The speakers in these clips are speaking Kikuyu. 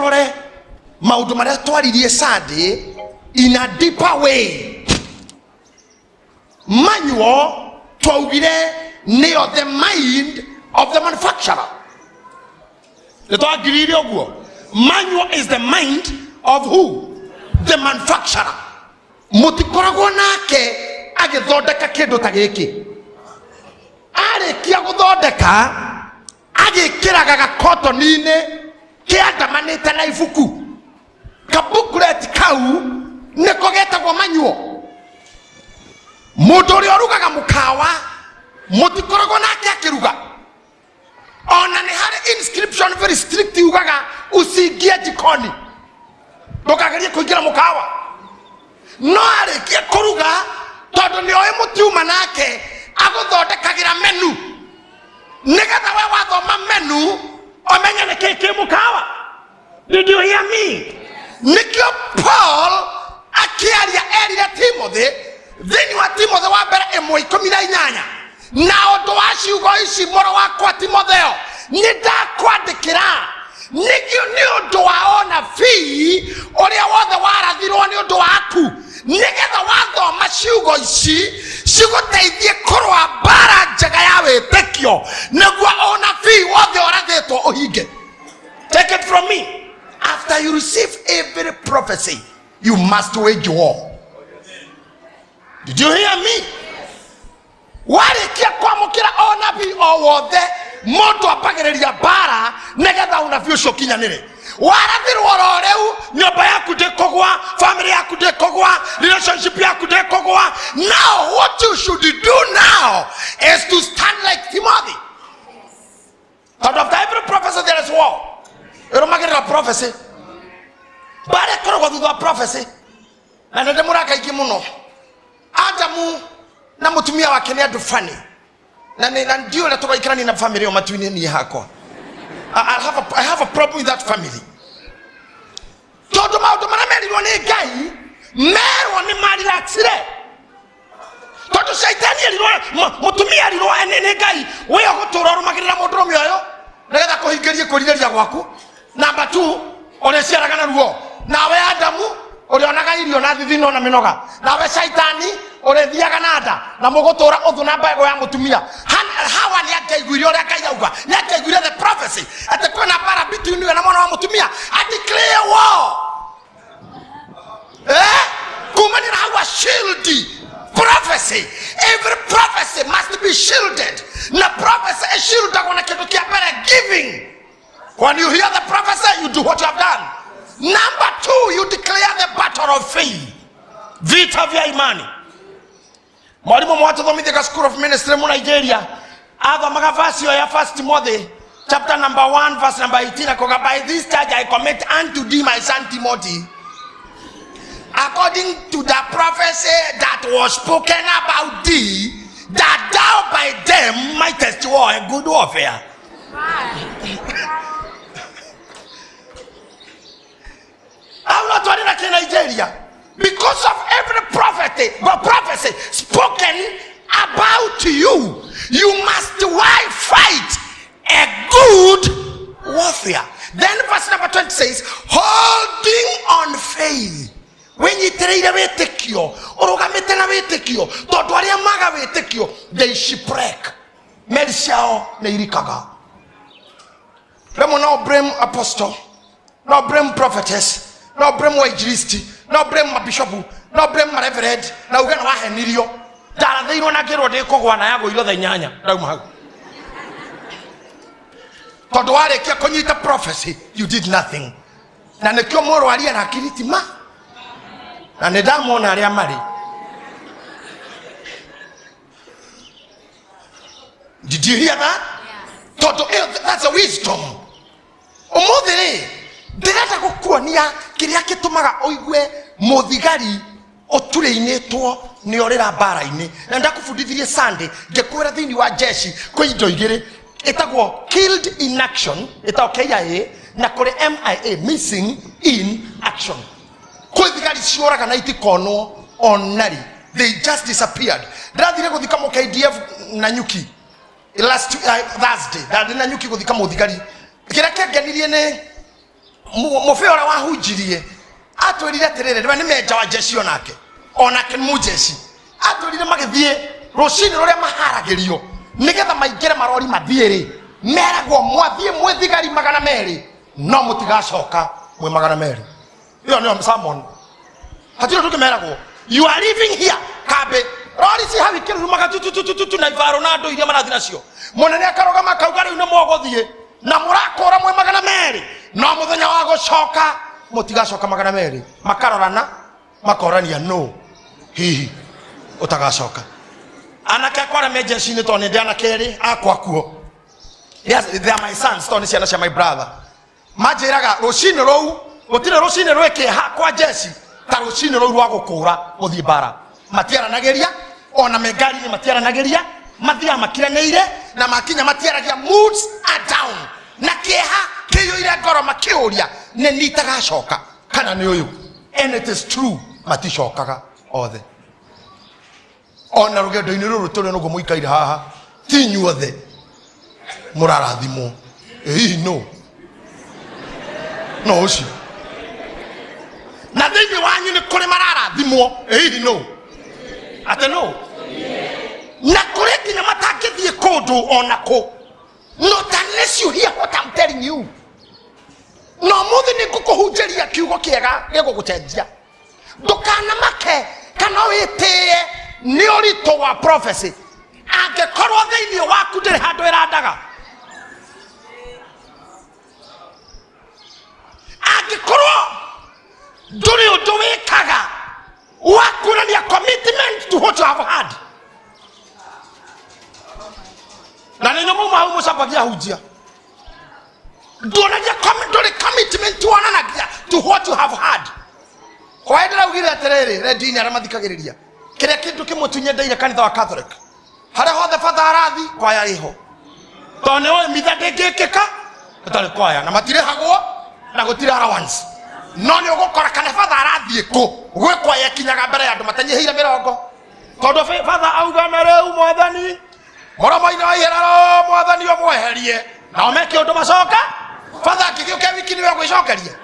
Tũrore maũndũ marĩa twaririe Sunday in a deeper way. Manual twaugire nĩyo the mind of the manufacturer. Nĩ twagiriire ũguo. Manual is the mind of who? The manufacturer. Mũtikoragwo nake agĩthondeka kĩndũ ta gĩkĩ. Arĩkia gũthondeka agĩkĩraga gakotoni-inĩ kĩandamanĩte na ibuku. Kabukureti kau nĩko getagwo manual. Mũndũ ũrĩa ũrugaga mũkawa mũtikoragwo nake akĩruga. Ona nĩ harĩ inscription very strict yugaga usiingie jikoni, ndũkagerie kũingĩra mũkawa. No arĩkie kũruga tondũ nĩ oĩ mũtiuma nake agũthondekagĩra menu nĩgetha we wathoma menu ũmenye nĩ kĩĩ kĩ mũkawa. Did you hear me? Nĩkĩo Paul akĩaria erire Timothy thĩinĩ wa Timothy wa mbere 1:18, na ũndũ wa ciugo ici mũrũ wakwa Timotheo nĩ ndakwandĩkĩra nĩkĩo nĩ ũndũ wa ũnabii ũrĩa wothe warathirwo nĩ ũndũ waku, nĩgetha wathoma ciugo ici cigũteithie kũrũa mbara njega ya wĩtĩkio nĩguo ũnabii wothe ũrathĩtwo ũhinge. Take it from me, after you receive every prophecy you must wage war. Did you hear me? Warĩkia kwamũkĩra ũnabii o wothe mũndũ ambagĩrĩria mbara nĩgetha ũnabii ũcio ũkinyanĩre. Warathirwo oro rĩu, nyũmba yaku ndĩkũgwa, family yaku ndĩkũgwa, relationship yaku ndĩkũgwa. Now what you should do now is to stand like Timothy. Tondũ after every prophecy there is war. Ĩrũmagĩrĩra prophecy. Mbara ĩkoragwo thutha wa prophecy. Na nĩ ndĩmũrakaingĩ mũno. Adamu na mũtumia wake nĩ andũ funny. Na nĩ na ndiũ ũrĩa tũgaikarania na family ĩyo matu-inĩ niĩ hakwa. I have a problem with that family. Tondũ maũndũ marĩa merirwo nĩ Ngai merwo nĩ marelaxire. Tondũ caitani erirwo, mũtumia erirwo nĩ Ngai we ũgũtũra ũrũmagĩrĩra mũndũrũme ũyũ nĩgetha kũhingĩrie kwĩrirĩria gwaku. Number 2, ũrĩciaraga na ruo. Nawe Adamu ũrĩonaga irio na thithino na mĩnoga. Nawe caitani ũrĩthiaga na nda na mũgũtũra ũthũ na mbegũ ya mũtumia. Hawa nĩ angĩaiguire ũrĩa Ngai auga, nĩ angĩaiguire the prophecy atĩ kwĩna mbara between we na mwana wa mũtumia, a declare war. Kumania na hau a shield prophecy. Every prophecy must be shielded. Na prophecy ĩshieldagwo na kĩndũ kĩa mbere, giving. When you hear the prophecy, you do what you have done. Number 2, you declare the battle of faith. Vita vya imani. Mwalimu mwatũthomithia ka School of Ministry mu Nigeria athomaga verse ĩyo ya 1 Timothy chapter number 1 verse number 18, akoga, by this charge I commit unto thee my son Timothy, according to the prophecy that was spoken about thee, that thou by them mightest war a good warfare. I'm not talking like in Nigeria. Because of every prophecy, but prophecy spoken about you, you must fight a good warfare. Then verse number 20 says, holding on faith. Wĩnyitĩrĩire wĩtĩkio, ũrũgamĩte na wĩtĩkio, tondũ arĩa maga wĩtĩkio, they shipwreck. Meli ciao nĩ irikaga. Rĩmwe no blame apostle, no blame prophetess, no blame wainjilisti, no blame mabishopu, no blame mareverend, na uge nĩ wahenirio. Ndarathĩirwo na ngĩrwo ndĩkũgwa na yagũirwo thaa inyanya, ndauma hau. Tondũ warĩkia kũnyita prophecy, you did nothing. Na nĩkĩo mũrwaria na kiritima. Na nĩ ndamona arĩa marĩ. Did you hear that? Tondũ ĩyo, that's a wisdom. Ũmũthĩ rĩ, ndĩrenda gũkuonia kĩrĩa gĩtũmaga ũigue mũthigari ũturĩinĩtwo nĩ orĩra mbara-inĩ. Na ndakũbundithirie Sunday, ngĩkwĩra thĩinĩ wa jeshi kwĩ indo igĩrĩ ĩtagwo killed in action, ĩtagwo KIA, na kũrĩ MIA, missing in action. Kwĩ thigari ciũraga na itikonwo onarĩ, they just disappeared. Ndĩrathire gũthika mũ KDF na nyuki last Thursday, ndathire na nyuki gũthika mũthigari. Kĩrĩa kĩangenirie nĩ Mũbĩ ũrĩa wahunjirie atwĩrire atĩrĩrĩ, nĩ menja wa jeshi onake, onake nĩ mũjeshi. Atwĩrire magĩthiĩ rũcinĩ rũrĩa maharagĩrio nĩgetha maingĩre marori mathiĩ rĩ, meragwo mwathiĩ mwĩ thigari 200 no mũtigacoka mwĩ 200. Ĩyo nĩyo sermon. Hatirĩ ũndũ ũngĩ meragwo. You are living here kambe rori ci hau ikĩrurumaga tu na ibaro na andũ iria marathiĩ nacio. Mũnene akarũgama akauga rĩu nĩ mũgũthiĩ na mũrakũra mwĩ 200 no mũthenya wa gũcoka mũtigacoka 200. Makarorana makorania no hihi ũtagacoka. Anake akwa arĩa me jeshi-inĩ tondũ nĩ ndĩ anake erĩ akwa kuo. Yes, they are my sons tondũ nĩ ciana cia my brother. Manjĩraga rũcinĩ rũu gũtirĩ rũcinĩ rwĩ kĩeha kwa jeshi ta rũcinĩ rũu rwa gũkũra gũthiĩ mbara. Matiaranagĩria ona me ngari-inĩ matiaranagĩria, mathiaga makiranĩire na makinya matiaragia, moods are down na kĩeha kĩiyũire ngoro makĩũria nĩ niĩ itagacoka kana nĩ ũyũ. And it is true, maticokaga othe. Ona rũgendo-inĩ rũrũ tũrĩ nũguo mũikaire haha, ti inyuothe mũrarathimwo. Ĩ hihi no no ũcio na thĩinĩ wanyu nĩ kũrĩ mararathimwo. Ĩ hihi no atĩ no na kũrĩ nginya matangĩthiĩ kũndũ ona kũ. Not unless you hear what I'm telling you. No mũthĩ nĩ ngũkũhunjĩria kiugo kĩega gĩgũgũcenjia. Ndũkanamake kana wĩtĩe nĩ ũritũ wa prophecy. Angĩkorwo thĩinĩ waku ndĩrĩ handũ ĩrandaga, angĩkorwo ndũrĩ ũndũ wĩkaga wa kuonania commitment to what you have had. Na nĩ nyũmũ hau mũcambagia hunjia. Nduonagia ndũrĩ commitment wonanagia to what you have had. Hwaĩ ndĩraugire atĩrĩrĩ redio-inĩ arĩa mathikagĩrĩria, kĩrĩa kĩndũ kĩmwe tu nyendeire kanitha wa Catholic, harĩa hothe batha arathi kwaya ĩho, tondũ nĩ ũĩ mitha ndĩngĩkĩka ĩtarĩ kwaya na matirĩhagwo na gũtirĩ allowance. No nĩ ũgũkora kana batha arathiĩ kũ gwĩ kwaya ĩkinyaga mbere ya andũ matanyihĩire mĩrongo, tondũ batha auga na rĩu mwathani mũromo-inĩ wa iherero mwathani ũmweherie, nao meke ũndũ macoka batha akĩgĩũka wiki nĩwe ũgwĩcokeria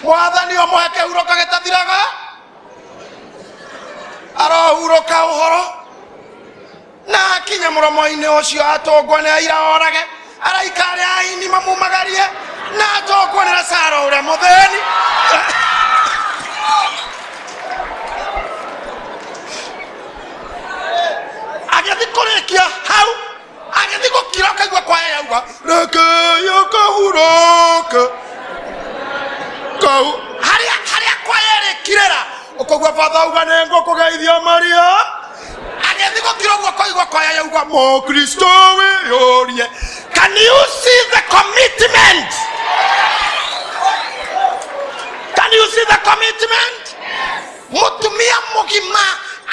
mwathani ũmũhe kĩhurũka gĩtathiraga, arohurũka ũhoro na akinya mũromo-inĩ ũcio atũngwo nĩ aira orage, araika arĩa aini mamumagarie na atũngwo nĩ Lazaro ũrĩa mũthĩni. Agĩthiĩ kũrĩkia hau, agĩthiĩ gũkira ũkaigua kwaya yauga reke kahurũke kau, harĩa kwaya ĩrĩkirĩra ũkaigua batha auga nĩ ngũkũgeithia Maria. Agĩthiĩ gũkira ũguo ũkaigua kwaya yauga Mũkristo wĩyũrie. Can you see the commitment? Can you see the commitment? Mũtumia mũgima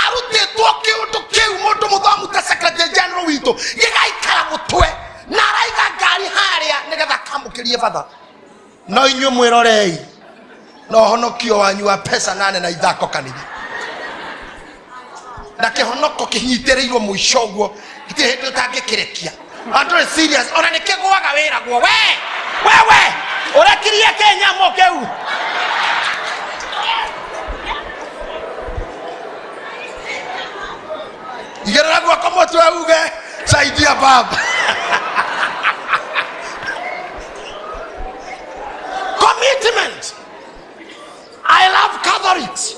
arutĩtwo kĩũndũ kĩu mũndũ mũthomu ta secretary general witũ gĩgaikara mũtwe na araiga ngari harĩa nĩgetha akamũkĩrie batha. No inyuĩ mwĩrorei na ũhonokio wanyu wa pesa 8 na ithako kanitha, na kĩhonoko kĩnyitĩrĩirwo mũico ũguo gĩtirĩ hĩndĩ ũtangĩkĩrekia. Andũ nĩ serious, ona nĩ kĩgũaga wĩragwo we wewe ũrekirie kĩnyamũ kĩu. Igĩrĩra guoko mũtwe uge saidia baba. Commitment. I love Catholics.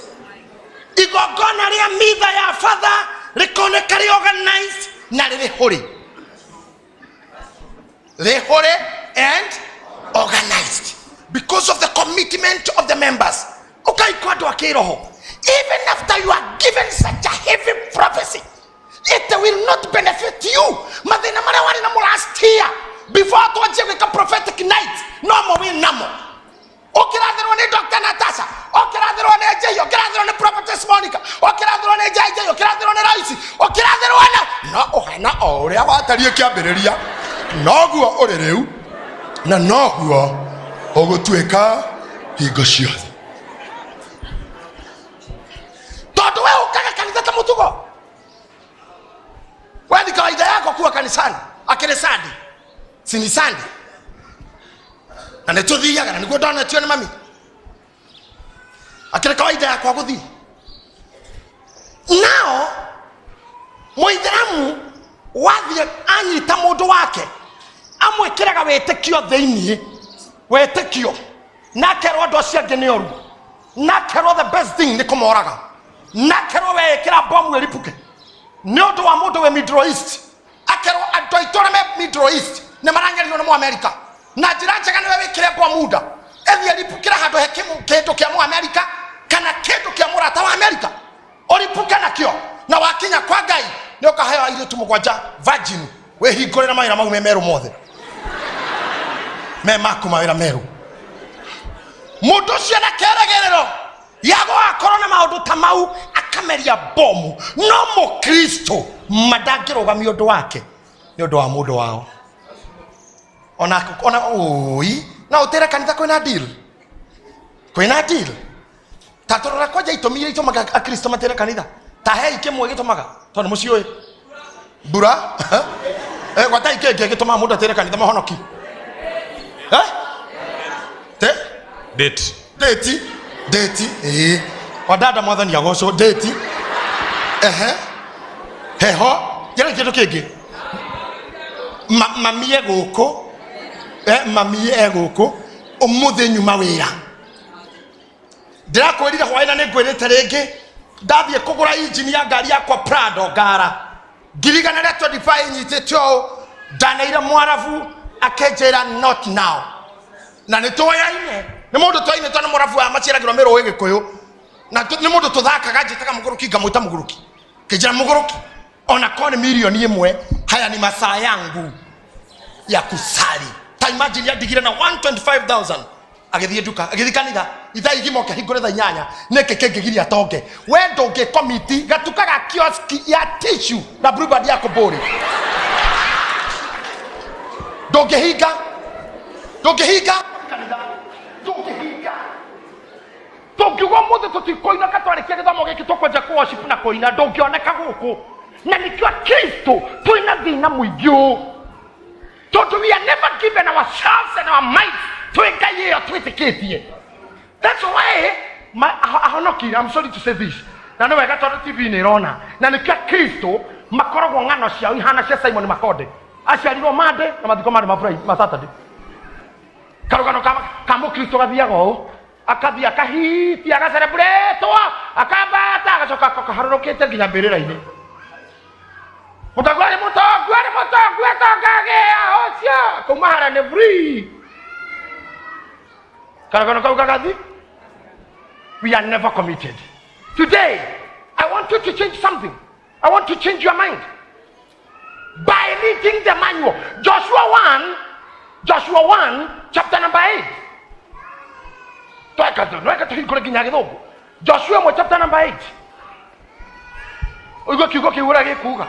Igongona rĩa mitha ya father rĩkoneka rĩ organized na rĩrĩ hũrĩ. Rĩ hũrĩ and organized because of the commitment of the members. Ũkaikwa andũ a kĩroho. Even after you are given such a heavy prophecy, it will not benefit you. Mathĩna marĩa warĩ namo last year before twanjie gwĩka prophetic night no mo wĩ namo. Ũkĩrathĩrwo nĩ Dr. Natasha, ũkĩrathĩrwo nĩ Jay, ũkĩrathĩrwo nĩ Prophetess Monica, ũkĩrathĩrwo nĩ JJ, ũkĩrathĩrwo nĩ Raisi, ũkĩrathĩrwo na no ũhana o ũrĩa watariĩ kĩambĩrĩria, noguo ũrĩ rĩu na noguo ũgũtuĩka hingo ciothe. Tondũ we ũkaga kanitha ta mũtugo, we ni kawaida yako kuwa kanisani akili Sunday, si ni Sunday. Na nĩ tũthiaga na nĩguo ndonetio nĩ mami. Akĩrĩ kawaida yakwa gũthiĩ. Nao mũithĩramu wathiĩ anyita mũndũ wake amwĩkĩraga wĩtĩkio thĩiniĩ, wĩtĩkio, na akerwo andũ acio angĩ nĩ oru, na akerwo the best thing nĩ kũmoraga, na akerwo weĩkĩra bomu ĩripũke nĩ ũndũ wa mũndũ wĩ Middle East. Akerwo andũ aitũ arĩa me Middle East nĩ maranyarirwo nĩ Mũamerika, na njĩra njega nĩwe wĩkĩre bomu nda ĩthiĩ ĩripũkĩre handũ he kĩndũ kĩa Mũamerika kana kĩndũ kĩa mũrata wa Amerika, ũripũke nakĩo, na wakinya kwa Ngai nĩ ũkaheo airĩtu mũgwanja virgin wĩhingũrĩre mawĩra mau me merũ mothe me maku mawĩra merũ. Mũndũ ũcio na kĩrĩgĩrĩro ya gũgakorwo na maũndũ ta mau akameria bomu, no mũkristo mandangĩrũgamia ũndũ wake nĩ ũndũ wa mũndũ wao. Ona oi no ũtĩre kanitha kwĩna deal, kwĩna deal. Ta tũrora kwanja itũmi iria itũmaga akristo matĩre kanitha, ta hei kĩmwe gĩtũmaga tondũ mũciũĩ mbura. Gwatai kĩngĩ gĩtũmaga mũndũ atĩre kanitha mahonoki. Te date date date wadada mwathani agocwo date. Ehe heho njĩra kĩndũ kĩngĩ mamie gũkũ, mamie e gũkũ ũmũthĩ nyuma wĩra. Ndĩrakwĩrire hwaĩ na nĩngwĩrĩte rĩngĩ, ndathiĩ kũgũra injini ya ngari yakwa Prado ngara 125 nyitĩte ũũ, ndaneire mwarabu akĩnjĩra not now. Na nĩ tũyaine, nĩ mũndũ twaine tondũ nĩ mũrabu wa maciaragĩrwo mĩrũĩ gĩkũyũ, na nĩ mũndũ tũthakaga njĩtaga mũgũrũki ngamwĩta mũgũrũki, kĩnjĩra mũgũrũki ona korwo nĩ milioni ĩmwe, haya ni masaa yangu ya kusali. Ta imagine andigire na 125,000 agĩthiĩ nduka, agĩthiĩ kanitha ithaa igima ũkĩhingũre thaa inyanya, nĩkĩ kĩngĩgiria atonge? We ndũngĩkomiti gatuka ga kioski ya tissue na blueband ya kũmbũrĩ, ndũngĩhinga, ndũngĩhinga kanitha, ndũngĩhinga. Tũngiuga ũmũthĩ tũtikũina ka twarĩkia gĩthomo gĩkĩ tũkwanja kũ worship na kũina, ndũngĩoneka gũkũ. Na nĩkĩo Kristo twĩna thĩna mũingĩ ũũ, tondũ we are never given ourselves and our minds twĩ Ngai ĩyo twĩtĩkĩtie. That's why ahonoki, I'm sorry to say this, na nĩ wega tondũ TV nĩ ĩrona, na nĩkĩo Kristo makoragwo ng'ano ciao ihana cia Simon Makonde. Aciarirwo Monday na mathiko marĩ ma Saturday. Karũgano ka mũkristo gathiaga ũũ, akathiĩ akahitia, agacerebretwo, akambata, agacoka kaharũrũkĩte nginya mbĩrĩra-inĩ. Mũtongo arĩ mũtongu, arĩ mũtongu, atongagĩa ũcio kuma harĩa nĩ free. Karũgano kau gagathi. We are never committed. Today, I want you to change something. I want to change your mind by reading the manual. Joshua 1, chapter number 8. Joshua chapter number 8. Ugo kiugo kiura gikuga.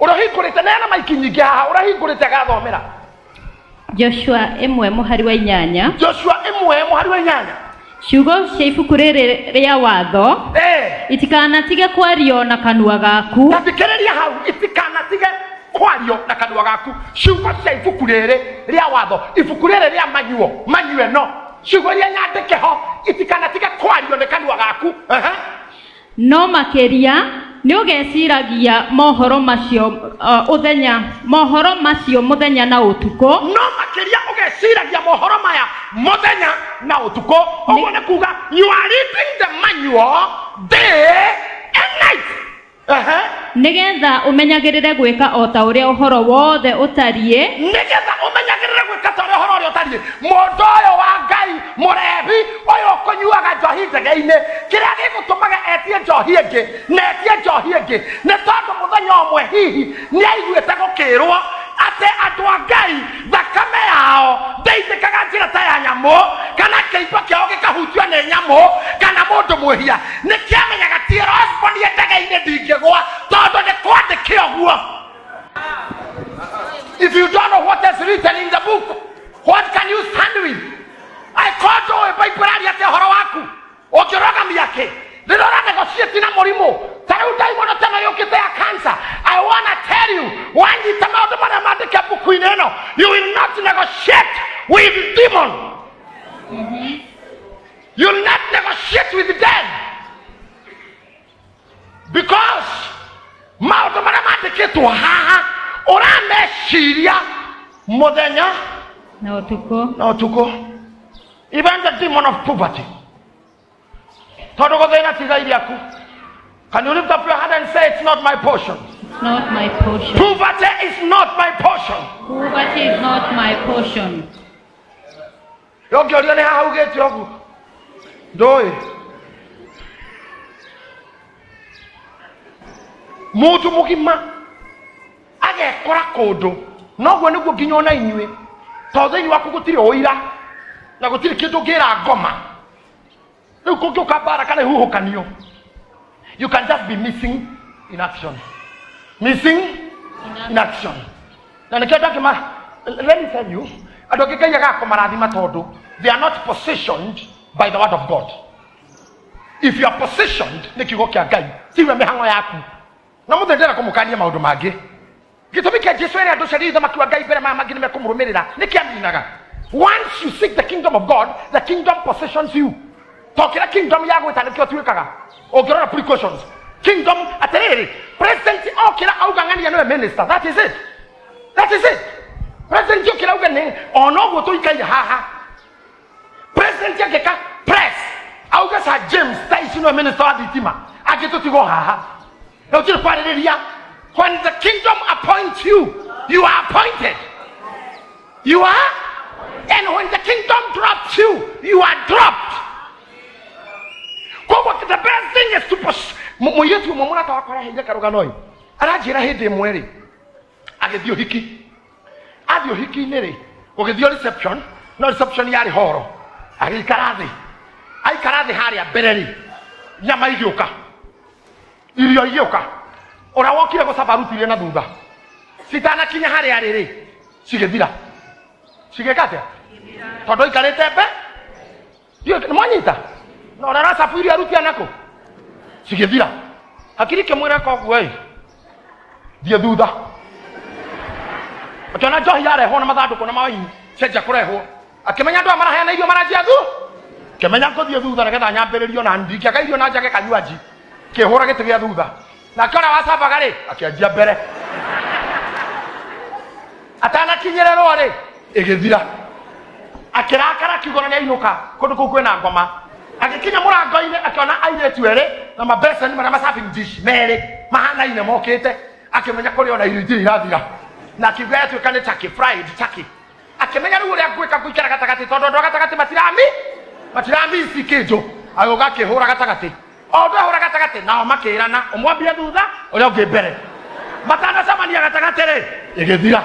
Urahingurite nena maiki nyingi haha, urahingurite agathomera. Joshua 1 mũhari wa 8. Joshua 1 mũhari wa 8. Ciugo cia ibuku rĩrĩ rĩa watho itikanatige kwario na kanua gaku. Tathikĩrĩria hau, itikanatige kwario na kanua gaku. Ciugo cia ibuku rĩrĩ rĩa watho, ibuku rĩrĩ rĩa manyuo, manyue no ciugo iria nyandĩke ho itikanatige kwario nĩ kanua gaku. No makĩria nĩ ũgeciragia mohoro macio ũthenya, mohoro macio mũthenya na ũtukũ. No makĩria ũgeciragia mohoro maya mũthenya na ũtukũ. Ũguo nĩ kuga you are reading the manual day and night. Nĩgetha ũmenyagĩrĩre gwĩka o ta ũrĩa ũhoro wothe ũtariĩ. Nĩgetha ũmenyagĩrĩre gwĩka ta ũrĩa ũhoro ũrĩa ũtariĩ. Mũndũ ũyũ wa Ngai mũrebi ũyũ ũkũnyuaga njohi ndege-inĩ, kĩrĩa gĩgũtũmaga etie njohi ĩngĩ na etie njohi ĩngĩ nĩ tondũ mũthenya ũmwe hihi nĩ aiguĩte gũkĩrwo atĩ andũ a Ngai thakame yao ndĩitĩkaga njĩra ta ya nyamũ, kana kĩimba kĩao gĩkahutio nĩ nyamũ kana mũndũ mwĩhia. Nĩkĩamenyaga ti rosbonie ndege-inĩ ndingĩgwa tondũ nĩ kwandĩke ũguo. If you don't know what is written in the book, what can you stand with? I called you Bible aria atĩ ũhoro waku ũngĩrũgamia kĩ? Rĩrĩa ũranegotiate na mũrimũ ta rĩu ndaimono teno yũkĩte ya cancer, I wanna tell tell you, wanyita maũndũ marĩa mandĩke mbuku-inĩ ĩno, you will not negotiate with demon. You will not negotiate with them. Because maũndũ marĩa mandĩkĩtwo haha ũrameciria mũthenya na ũtukũ. Na ũtukũ. Even the demon of poverty. Tondũ gũthĩna ti igai rĩaku. Can you lift up your hand and say, it's not my portion? It's not my portion. Poverty is not my portion. Poverty is not my portion. Ũngĩũrio nĩ haha ugĩte ũguo, ndũĩ. Mũndũ mũgima agekora kũndũ noguo nĩguo nginya ona inyuĩ, tondũ thĩinĩ waku gũtirĩ ũira na gũtirĩ kĩndũ ũngĩra ngoma. Rĩu kũngĩũka mbara kana ihuhũkanio, you can just be missing in action. Missing in action. Na nĩkĩo andũ angĩ let me tell you, andũ angĩ Ngai agakũmarathima tondũ they are not positioned by the word of God. If you are positioned nĩ kiugo kĩa Ngai, tiwe mĩhang'o yaku. Na mũthenya ndĩrenda kũmũkania maũndũ mangĩ. Gĩtũmi kĩa Jesũ ere andũ caririe ũthamaki wa Ngai mbere maya mangĩ nĩmekũmũrũmĩrĩra, nĩkĩ aminaga? Once you seek the kingdom of God, the kingdom positions you. Tokĩra kingdom ya gwĩta nĩkĩo tuĩkaga. Ũngĩrora precautions. Kingdom atĩrĩrĩ, president okĩra auga ng'ania nĩwe minister. That is it. That is it. President okĩra auga nĩ ona ũguo tũikaire haha. President angĩka press auga Sir James thaa ici nĩwe minister wa thitima, angĩtũtigwo haha. Na gũtirĩ kwarĩrĩria. When the kingdom appoints you, you are appointed. You are, and when the kingdom drops you, you are dropped. Koguo the best thing is to mũirĩtu ũmwe mũrata wakwa araheire karũgano ĩ, aranjĩra hĩndĩ ĩmwe rĩ, agĩthiĩ ũhiki. Athiĩ ũhiki-inĩ rĩ, gũgĩthiĩ reception, no reception yarĩ horo. Agĩikara thĩ. Aikara thĩ harĩa mbere rĩ, nyama igĩũka, irio igĩũka. Ũrĩa wokire gũcaba arutirie na thutha. Citanakinya harĩa arĩ rĩ, cigĩthira. Cigĩka atĩa? Tondũ aikarĩte mbe. Ndiũĩ, nĩmwanyita? Na ũrĩa aracabu irio arutia nakũ? Cigĩthira. Hakiri kĩmwĩra koguo ĩ, thiĩ thutha. Akĩona njohi yarehwo na mathandũkũ na mawaini, cenjia kũrehwo. Akĩmenya andũ aya maraheana irio maranjia thu. Akĩmenya ngũthiĩ thutha nĩgetha nyambĩrĩrio na ndingĩaga irio na njage kanyuanji. Kĩhũra gĩtĩ gĩa thutha. Nake ũrĩa wacabaga rĩ, akĩanjia mbere. Atanakinyĩrĩrwo rĩ, ĩgĩthira. Akĩrakara akiuga ona nĩainũka kũndũ kũu kwĩna ngoma. Agĩkinya mũrango-inĩ akĩona airĩtu erĩ na mabeceni marĩa ma-serving dish merĩ mahanaine mokĩte. Akĩmenya kũrĩ ona irio itirĩ irathira. Na akiuga yatuĩka nĩ turkey, fried turkey. Akĩmenya rĩu ũrĩa ngwĩka ngũikara gatagatĩ tondũ andũ a gatagatĩ matiramici kĩnjũ. Agĩũka akĩhũra gatagatĩ. O ũndũ ahũra gatagatĩ nao makĩrana, ũmwe ambie thutha, ũrĩa ũngĩ mbere. Matanacemania gatagatĩ rĩ, ĩgĩthira.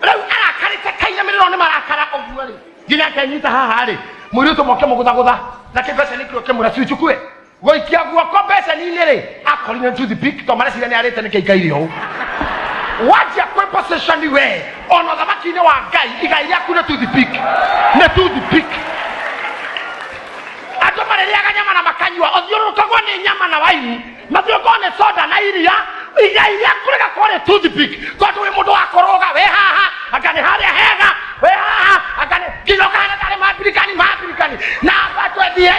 Rĩu arakarĩte kainamĩrĩrwo nĩ marakara ũguo rĩ, nginya akenyita haha rĩ, mũirĩtu ũmwe akĩmũgũthagũtha na kĩmbeceni kĩu akĩmwĩra ciuchukue. Gũikia guoko mbeceni-inĩ rĩ, akorire toothpick tondũ mareciria nĩ arĩte nĩkĩo aikaire ũũ. Wanjia kwĩ position we, ona ũthamaki-inĩ wa Ngai, igai rĩaku nĩ toothpick. Nĩ toothpick. Andũ marĩrĩaga nyama na makanyua, ũthiũrũrũkagwo nĩ nyama na waini, mathiũrũrũkagwo nĩ soda na iria, igai rĩaku rĩgakorwo rĩ toothpick, tondũ wĩ mũndũ wa kũrũga, wĩ haha, anga nĩ harĩa hega, wĩ haha, anga nĩ nginya ũkahana tarĩ mambirikani, mambirikani, na amba twendie.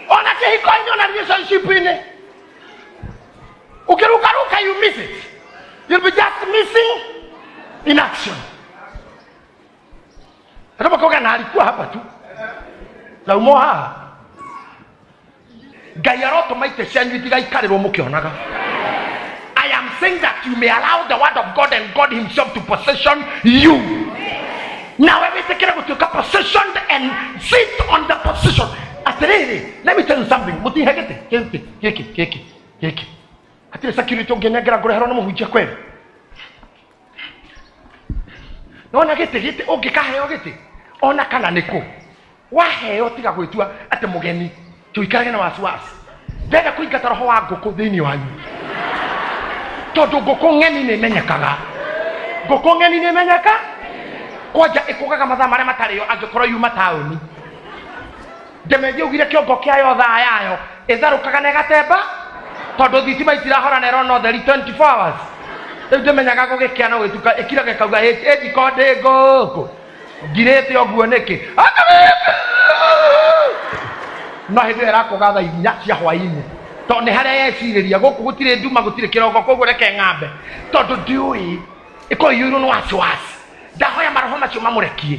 Ona kĩhiko-inĩ, ona relationship-inĩ, ũkĩrũkaruka you miss it. You'll be just missing in action. Andũ makoiga na alikuwa hapa tu. Na umo haha. Ngai arotũma itĩ cianyu itigaikarĩrwo mũkĩonaga. I am saying that you may allow the word of God and God himself to position you. Nawe wĩtĩkĩre gũtuĩka positioned and sit on the position. Atĩrĩrĩ, let me tell you something. Mũtihe gĩtĩ, gĩtĩ, gĩkĩ, gĩkĩ, gĩkĩ. Hatirĩ security ũngĩnengera ngũreherwo nĩ mũhunjia kweli. Nona gĩtĩ, gĩtĩ, ũngĩkaheo gĩtĩ, ona kana nĩkũ. Waheo tiga gwĩtua atĩ mũgeni, tũikarage na wasiwasi. Ndenda kũingata roho wa ngũkũ thĩinĩ wanyu. Tondũ ngũkũ ng'eni nĩ imenyekaga. Ngũkũ ng'eni nĩ imenyeka? Kwanja ĩkũgaga mathaa marĩa matarĩo angĩkorwo yuma taũni. Ndemengi ugire kiongo kiayo thaa yayo itharukaga na igatemba tondu thitima itirahora na irona utheri 24 hours. Riu ndimenyaga gugikia na gwituka ikiraga ikauga ĩndiko ndĩ ngũkũ ngirĩte ũguo nĩkĩ no hĩndĩ ĩyo ĩrakũga thaa 4 cia hwaĩ-inĩ tondũ nĩ harĩa yecirĩria gũkũ gũtirĩ nduma gũtirĩ kĩroko koguo reke ng'ambe tondũ ndiũĩ ĩkorwo iyũirwo nĩ wasiwasi. Ndahoya maroho macio mamũrekie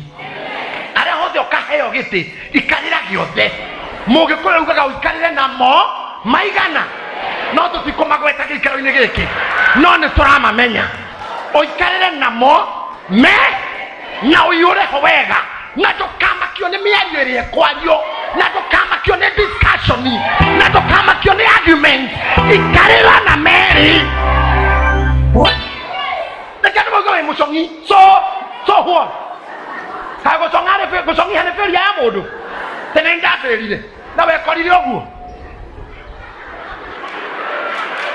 arĩa hothe ũkaheo gĩtĩ ikarĩra gĩothe. Mũgĩkũyũ ugaga ũikarĩre namo maigana no tũtikũmagweta gĩikaro-inĩ gĩkĩ no nĩ tũramamenya. Ũikarĩre namo me na ũiyũre ho wega na ndũkamakio nĩ mĩario ĩrĩa ĩkwario na ndũkamakio nĩ discussion na ndũkamakio nĩ argument. Ikarĩra na merĩ. Reke andũ mauge wĩ mũcong'i so what? Kaĩ gũcong'iha nĩ failure ya mũndũ? Tene nĩndabĩrire na wekorire ũguo.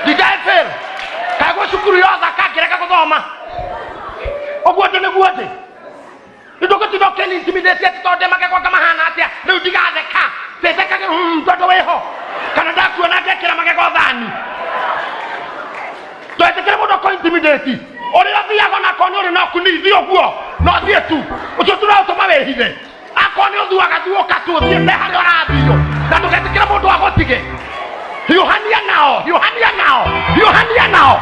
Did I fail? Kaĩ gwĩ cukuru yothaka ngĩrega gũthoma ũguo ndĩ nĩguo ndĩ ndũgũtinda ũkĩnintimidate atĩ tondũ ndĩ magego anga mahana atĩa rĩu ndigatheka ndĩthekage tondũ wĩho kana ndakuona ngekĩra magego thani. Ndwetĩkĩre mũndũ akũ-intimidate ũrĩa ũthiaga onakorwo nĩ ũrĩ na ũkuni thiĩ ũguo no thiĩ tu ũcio tũraũtũma wĩhithe akorwo nĩ ũthuaga thuũka tu ũthiĩte harĩa ũrathio na ndũgetĩkĩre mũndũ agũtige. Hiũhania nao, hiũhania nao, hiũhania nao.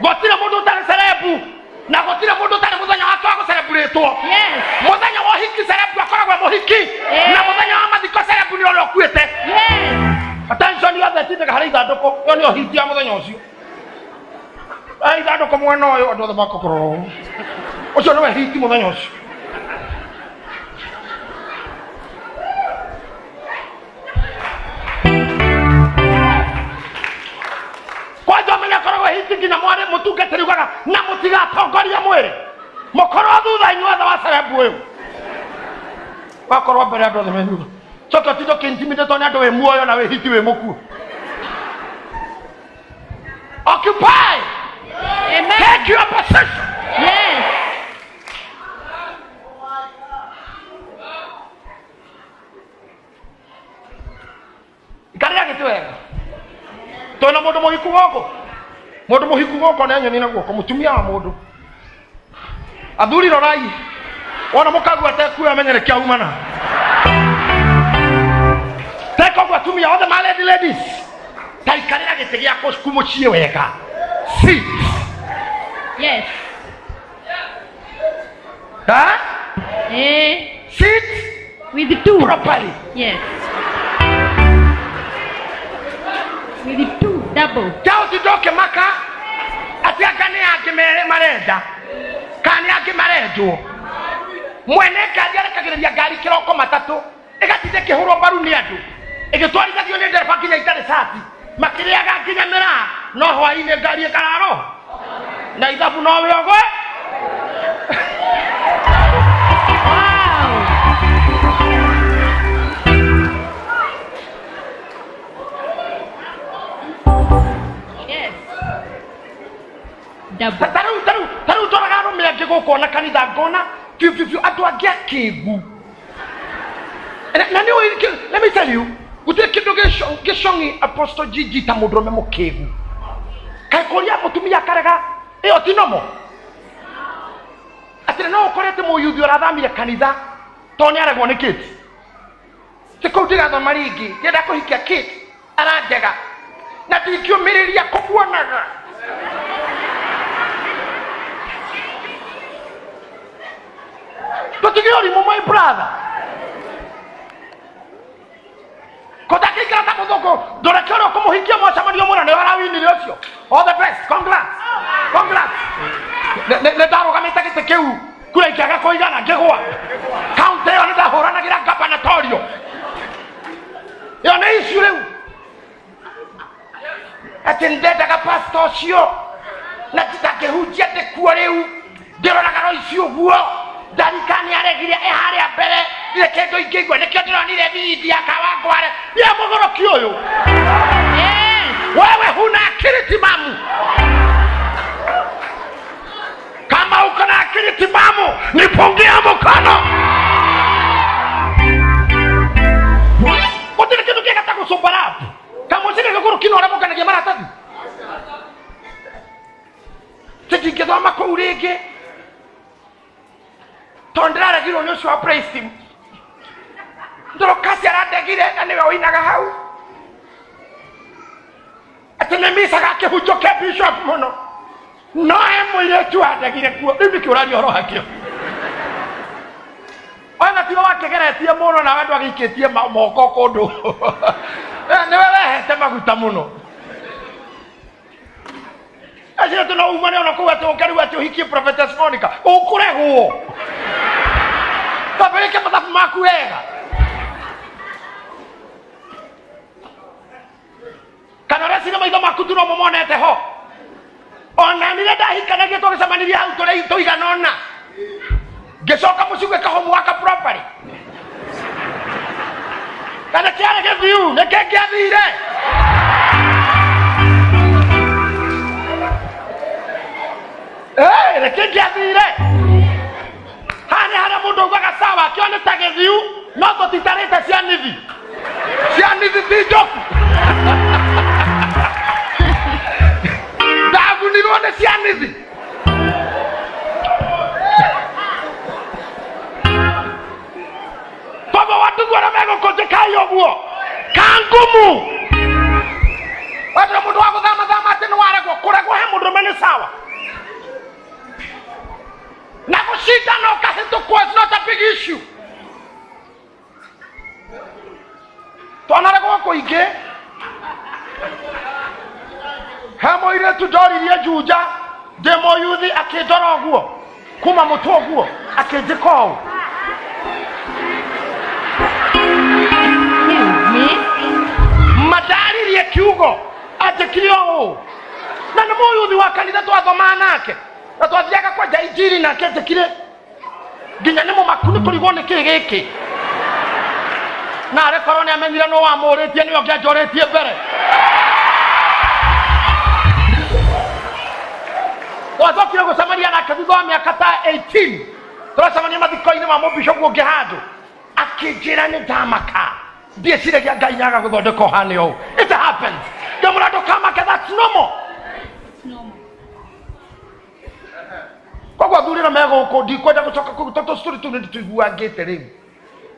Gũtirĩ mũndũ ũtarĩ cerebu na gũtirĩ mũndũ ũtarĩ mũthenya wake wa gũcereburetwo. Mũthenya wa ũhiki cerebu akoragwo mũhiki na mũthenya wa mathiko cerebu nĩ ũrĩa ũkuĩte. Attention yothe ĩtindaga harĩ ithandũkũ ĩyo nĩyo hiti ya mũthenya ũcio. Ithandũkũ mwena ũyũ andũ othe makũkũrora ũũ ũcio nĩwe hiti mũthenya ũcio. Kwanza menya koragwo hiti nginya mwarĩ mũtungatĩri ugaga na mũtigatongoria mwĩrĩ mũkorwo thutha inyuothe wa cerebu ũyũ wakorwo mbere andũ othe me thutha coke ũtinde ũkĩ-intimidate nĩ andũ wĩ muoyo na wĩ hiti wĩ mũkuũ. Occupy. Amen. Take your position. Yes. Ikarĩra gĩtĩ wega. Twĩna mũndũ mũhiku gũkũ mũndũ mũhiku gũkũ nĩ anyoni na guoko mũtumia wa mũndũ. Athuri rorai wona mũkagua tekuo amenye nĩkĩo aumana. Teka ũguo atumia othe ma ladies ta ikarĩra gĩtĩ gĩaku mũciĩ wega. Sit. Yes. Ha? Sit with two properly. Yes. With two double. Chao tindoke maka atĩ anga nĩ angĩ marenda kana nĩ angĩ marendwo. Mwene ngari arekagĩrĩria ngari kĩroko matatũ ĩgatinda ĩkĩhũrwo mbaru nĩ andũ ĩgĩtwarithagio nĩ ndereba nginya itarĩ cati makĩrĩaga nginya mĩraa no hwaĩ-inĩ ngari ĩkararwo na ithabu no wĩogwe. Tarĩu ndoraga arũme angĩ gũkũ ona kanitha ngona biũ biũ biũ andũ angĩ akĩgu. Na nĩ let me tell you gũtirĩ kĩndũ gĩcong'i Apostle Gigi ta mũndũrũme mũkĩgu. Kaĩ kũria mũtumia akarega ĩyo ti nomo atĩ no ũkore atĩ mũyuthi ũrathamire kanitha tondũ nĩ aregwo nĩ kĩti ti kũu ndigathoma rĩngĩ ndĩrenda kũhikia kĩti aranjega na ndingĩũmĩrĩria kũmuonaga. Tũtige ũrimũ my brother. Kũndangĩikara ta mũthũngũ ndũreke ũrĩa ũkũmũhikia mwacemanio mũna nĩwe arawinire ũcio. All the best. Congrats. Congrats. Nĩ ndarũgamĩte gĩtĩ kĩu kura ikĩaga kũigana ngĩgũa. Kaũntĩ ĩyo nĩ ndahũranagĩra gabanatorial. Ĩyo nĩ issue rĩu. Atĩ ndendaga pastor ũcio na ndangĩhunjia ndĩkuo rĩu ndĩroraga roho icio ũguo ndarika nĩ aregire ĩ harĩa mbere ndirĩ kĩndũ ingĩigua nĩkĩo ndĩronire bidi ya Kawangware ya mũgũrũki ũyũ. Wewe huna akili timamu. Kama uko na akili timamu nipungie mkono. Gũtirĩ kĩndũ kĩega ta gũcũmbarabu. Kamũcĩrĩ gĩkũrũ kĩno ũrĩa mũkanagia maratathi. Tũtingĩthoma kũu rĩngĩ. Tondũ ndĩraregirwo nĩ ũcio wa praise team. Ndorokasi arandegire na nĩwe ũinaga hau. Atĩ nĩ micaga kĩhunjio kĩa bishop mũno. No he mũirĩtu andegire kuo. Rĩu nĩkĩ ũraria ũhoro wakĩo? Ona tiwe wakĩgeretie mũno nawe ndwagĩikĩtie moko kũndũ. Nĩwe wehete maguta mũno. Acio tu no umane ona kũu atĩ ũke rĩu atĩ ũhikie Prophetess Monica. Ũkũregwo. Twambĩrĩke mathabu maku wega. Kana ũreciria maitho maku tu no mo monete ho. Ona nire ndahikanagia tũgĩcemanirie hau tũrĩ tũigana ũna. Ngĩcoka mũciĩ gwĩka homework properly. Kana kĩarĩ gĩthiu, nĩkĩ kĩathire? Nĩkĩ kĩathire? Haha nĩ harĩa mũndũ augaga sawa, kĩo nĩ ta gĩthiu, no tũtitarĩte cia nithi. Cia nithi ti njoku. Ndagunirwo nĩ cia nithi. Koguo wandugu arĩa megũkũnjĩkai ũguo kangumu. Watũra mũndũ wa gũthamathama atĩ nĩ waregwo, kũregwo he mũndũrũme nĩ sawa. Na gũcindana ũkahĩtũkwo is not a big issue. Twanaregwo kũingĩ. He mũirĩtu ndoririe Juja ndĩ mũyuthi akĩndora ũguo kuma mũtwe ũguo akĩnjĩka ũũ. Excuse me. Mandaririe kiugo anjĩkire ũũ. Na nĩ mũyuthi wa kanitha twathomaga nake na twathiaga kwanja injiri nake anjĩkire nginya nĩ mũmaku nĩ kũrigwo nĩ kĩ gĩkĩ. Na arĩ korwo nĩ amenyire nũ wamũrĩtie nĩwe ũngĩanjorĩtie mbere. Twacokire gũcemania nake thutha wa mĩaka ta 18. Tũracemania mathiko-inĩ ma mũbishopu ũngĩ handũ. Akĩnjĩra nĩ ndamaka. Ndieciragia Ngai nĩaga gũthondeka ũhane ũũ. It happens. Ngĩmwĩra ndũkamake, that's normal. It's normal. Koguo athuri arĩa me gũkũ ndikwenda gũcoka kũu tondũ tũstory tũu nĩndĩtũiguangĩte rĩu.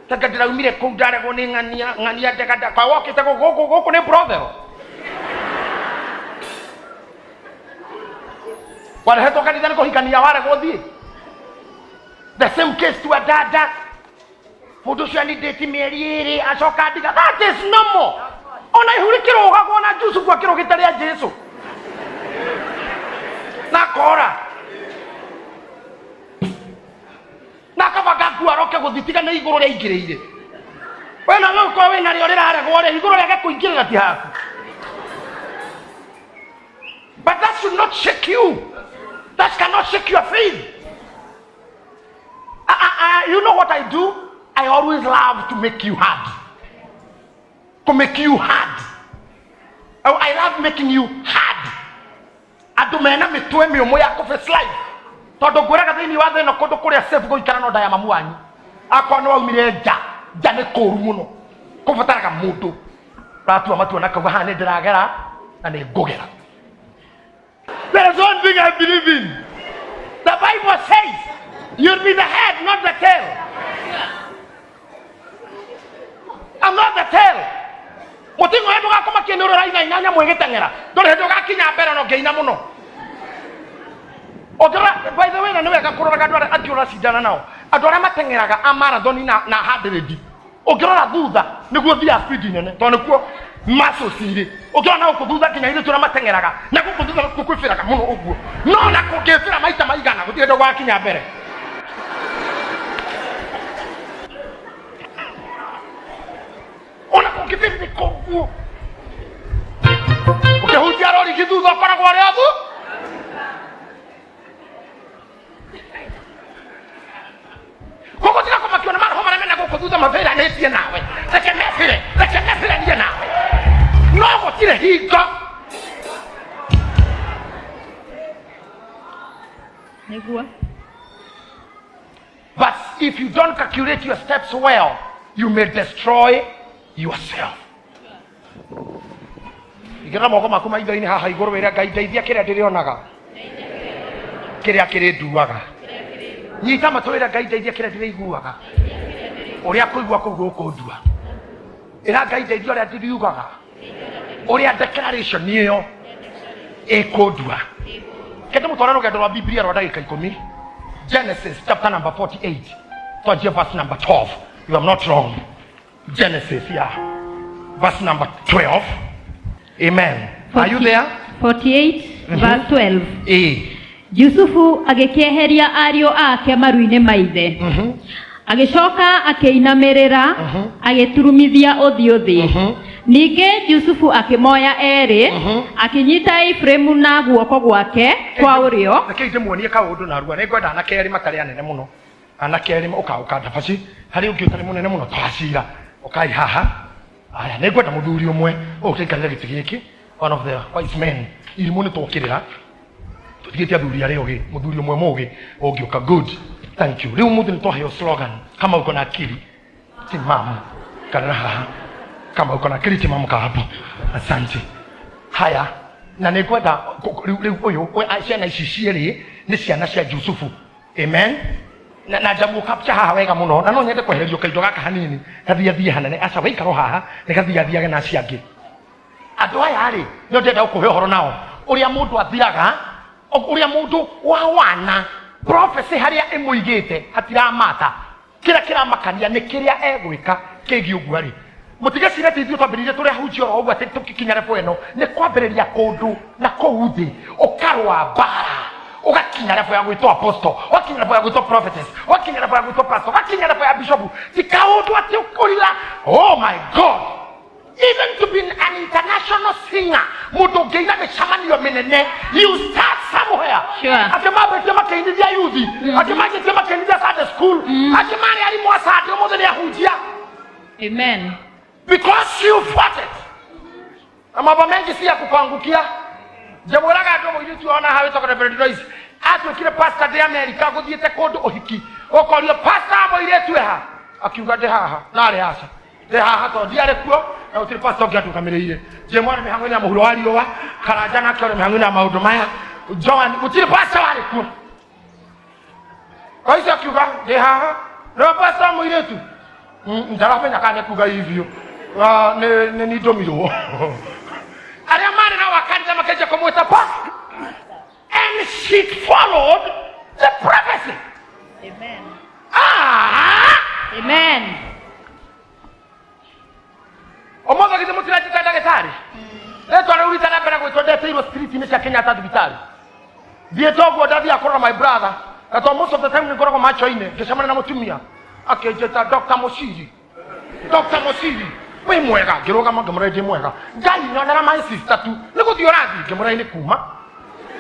Tanga ndĩraumire kũu ndaregwo nĩ ng'ania, ng'ania ndega kwa wokĩte gũkũ gũkũ nĩ brothel. Warehetwo kanitha nĩ kũhikania waregwo thiĩ. The same case to a dada. Mũndũ ũcio anindĩti mĩeri ĩrĩ acoka ndiga. That is normal. Ona ihu rĩkĩrũgagwo na Jusufu akĩrũgĩte rĩa Jesu. Na kora. Na akabanga nguo aroke gũthitiga nĩ igũrũ rĩaingĩrĩire. We nawe ũkorwo wĩna rĩo rĩraregwo rĩ, igũrũ rĩage kũingĩrĩra ti haku. But that should not shake you. That cannot shake your faith. You know what I do? I always love to make you hard. To make you hard. I love making you hard. Andũ mena mĩtwe mĩũmũ ya kũ-face life. Tondũ ngwĩraga thĩinĩ wa thĩ ĩno kũndũ kũrĩa safe gũikara no nda ya mamu wanyu. Akorwo nĩ waumire nja, nja nĩ kũũru mũno. Kũbataraga mũndũ ũratua matua na kauga haha nĩ ndĩragera na nĩ ngũgera. There is one thing I believe in. The Bible says you'll be the head, not the tail. I'm not the tail. Mũting'oe hĩndĩ ũgakomakia nĩ ũrĩraina nyamũ ĩgĩteng'era. Ndũrĩ hĩndĩ ũgakinya mbere na ũngĩina mũno. Ũngĩrora, by the way, na nĩ wega kũroraga andũ arĩa angĩ ũracindana nao. Andũ arĩa mateng'eraga a marathon na 100. Ũngĩrora thutha nĩguo thiaga speed nene tondũ nĩkuo muscles irĩ. Ũngĩrora na gũkũ thutha nginya airĩtu arĩa mateng'eraga na gũkũ thutha nĩkuo kwĩbĩraga mũno ũguo. No na kũngĩbĩra maita maigana gũtirĩ hĩndĩ ũgakinya mbere. Ona kũngĩbĩrĩrĩka ũguo. Ũkĩhutia rori thutha ũkoragwo ũrĩ othu. Koguo tiga kũmakio nĩ maroho marĩa mena gũkũ thutha mabĩranĩtie nawe. Reke mebĩre, reke mebĩranie nawe. No gũtirĩ hingo. Nĩguo. If you don't calculate your steps well, you may destroy yourself. Igĩrĩra moko maku maitho-inĩ haha igũrũ wĩre Ngai ndeithia kĩrĩa ndĩrĩonaga, kĩrĩa kĩrĩnduaga. Nyita matũ wĩre Ngai ndeithia kĩrĩa ndĩrĩiguaga, ũrĩa kũigua kũu gũkũndua. Ĩra Ngai ndeithia ũrĩa ndĩriugaga, ũrĩa declaration ĩyo ĩkũndua. Kende mũtware rũgendo rwa Biblia rwa ndagĩka 10. Genesis chapter number 48. Twanjie verse number 12. You are not wrong. Genesis, yeah. Verse number 12. Amen. Are you there? 48 verse 12. Eh. Yusufu agĩkĩeheria ariũ ake maru-inĩ ma ithe. Agĩcoka akĩinamĩrĩra, agĩturumithia ũthiũ thĩ. Ningĩ Yusufu akĩmoya erĩ, akĩnyita Efraimu na guoko gwake kwa ũrĩo. Reke ndĩmuonie kaũndũ narua. Nĩngwenda anake erĩ matarĩ anene mũno. Anake erĩ ũka ndabaci. Harĩ ũngĩ ũtarĩ mũnene mũno twacira. Ũkai haha. Aya, nĩngwenda mũthuri ũmwe ũkĩikarĩra gĩtĩ gĩkĩ, one of the wise men. Irimũ nĩ twokĩrĩra. Tũtigĩte athuri arĩa ogĩ, mũthuri ũmwe mũgĩ ũngĩũka. Good. Thank you. Rĩu mũthĩ nĩtwaheo slogan, kama uko na akili timamu. Karĩra haha. Kama uko na akili timamu kaa hapo. Asante. Haya, na nĩngwenda rĩu ũyũ ciana ici cierĩ nĩ ciana cia Jusufu. Amen. Na njamu capture haha wega mũno, na no nyende kwehererio kaindo gaka hanini gathiathie hanene. Aca waikaro haha nĩ gathiathiage na acio angĩ. Andũ aya rĩ, nĩo ndĩrenda gũkũhe ũhoro nao, ũrĩa mũndũ athiraga, ũrĩa mũndũ wa wana prophecy harĩa ĩmũigĩte hatiramata. Kĩrĩa kĩramakania nĩ kĩrĩa egwĩka kĩgiĩ ũguo rĩ. Mũtigecire atĩ ithuĩ twambĩrĩirie tũrĩ ahunjia oro ũguo atĩ tũgĩkinya level ĩno. Nĩ kwambĩrĩria kũndũ na kũu thĩ, ũkarũa mbara, ũgakinya level ya gwĩtwo apostle, ũgakinya level ya gwĩtwo prophetess, ũgakinya level ya gwĩtwo pastor, ũgakinya level ya bishop. Ti kaũndũ atĩ ũkũrira. Oh my God. Even to be an international singer, mũndũ ũngĩina mĩcemanio mĩnene, you start somewhere. Sure. Angĩ mambĩtie makĩinithia youth, angĩ manjĩtie makĩinithia Sunday school, angĩ marĩ arimũ a Sunday, ũmũthĩ nĩ ahunjia. Amen. Because you fought it. Na mambo mengi si ya kukuangukia. Njamwĩraga andũ mũirĩtu ona haha wĩtagwo Reverend Lois, atuĩkire pastor ndĩ Amerika, gũthiĩte kũndũ ũhiki. Ũkorio pastor mũirĩtu eha? Akiuga ndĩ haha, narĩ aca. Ndĩ haha tondũ ndiarĩ kuo, na gũtirĩ pastor ũngĩ andũgamĩrĩire. Njĩmwarĩ mĩhang'o-inĩ ya mũhuro wa riũa, Karanja nake arĩ mĩhang'o-inĩ ya maũndũ maya. Joan, gũtirĩ pastor warĩ kuo. Lois akiuga ndĩ haha, nĩwe pastor mũirĩtu? Ndaramenya kana nĩkuga hivyo. Nĩ nĩndũmirwo. Arĩa marĩ na wakanitha makĩanjia kũmwĩta pa. And she followed the prophecy. Amen. Ah! Amen. Ũmũthĩ githĩ mũtiranjĩta ndagĩtarĩ? Rĩtwa rĩu rita rĩa mbere gwĩtwo ndetĩirwo street-inĩ cia Kenyatta thibitarĩ. Thiĩte ũguo ndathiaga kũrora my brother, na tondũ most of the time nĩngoragwo macho-inĩ, ngĩcemania na mũtumia akĩnjĩta Dr. Mũciri. Dr. Mũciri, wĩ mwega? Ngĩrũgama ngĩmũra ndĩ mwega. Ngai nyonera my sister tu. Nĩ gũthiĩ ũrathiĩ? Ngĩmũra nĩ kuma.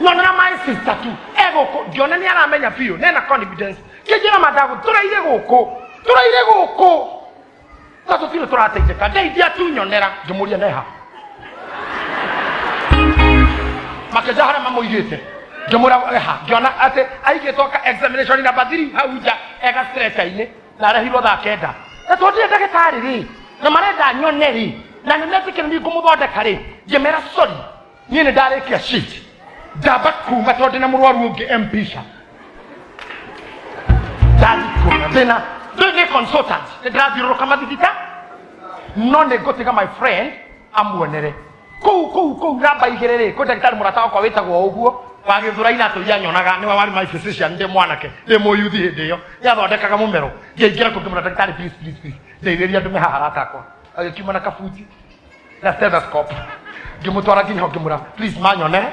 Nyonera my sister tu. Egũkũ, ngĩona nĩ aramenya biũ, nena confidence. Kĩnjĩra mandagũ, tũraire gũkũ, tũraire gũkũ. Na tũtirĩ tũrateithĩka. Ndeithia tu nyonera. Ngĩmũria neha. Makĩnja harĩa mamũigĩte. Ngĩmũra eha. Ngĩona atĩ aigĩtwo ka examination number 3 hau nja ega stretcher-inĩ na arehirwo thaa 9. Na tondũ ndirĩ ndagĩtarĩ rĩ, na marenda nyone rĩ, na nĩ metĩkĩra nĩ ngũmũthondeka rĩ, ngĩmera sorry, niĩ nĩ ndarĩkia shift. Ndamba kuma tondũ ndĩna mũrwaru ũngĩ M-Pesa. Ndathi kuona ndĩna, ndĩ consultant, nĩ ndĩrathiũrũrũka mathibita, no nĩ ngũtiga my friend amuonere. Kũu kũu kũu namba 2 rĩ, kwĩ ndagĩtarĩ mũrata wakwa wĩtagwo ũguo, wa Gĩthũrai na atũire anyonaga, nĩwe warĩ my physician ndĩ mwanake, ndĩ mũyuthi hĩndĩ ĩyo, nĩathondekaga mũmero. Ngĩingĩra kũu ngĩmwĩra ndagĩtarĩ please please please, ndeithĩrĩria ndũme haha arata akwa. Agĩkiuma na kabuti na stethoscope. Ngĩmũtwara nginya hau ngĩmwĩra please manyonere,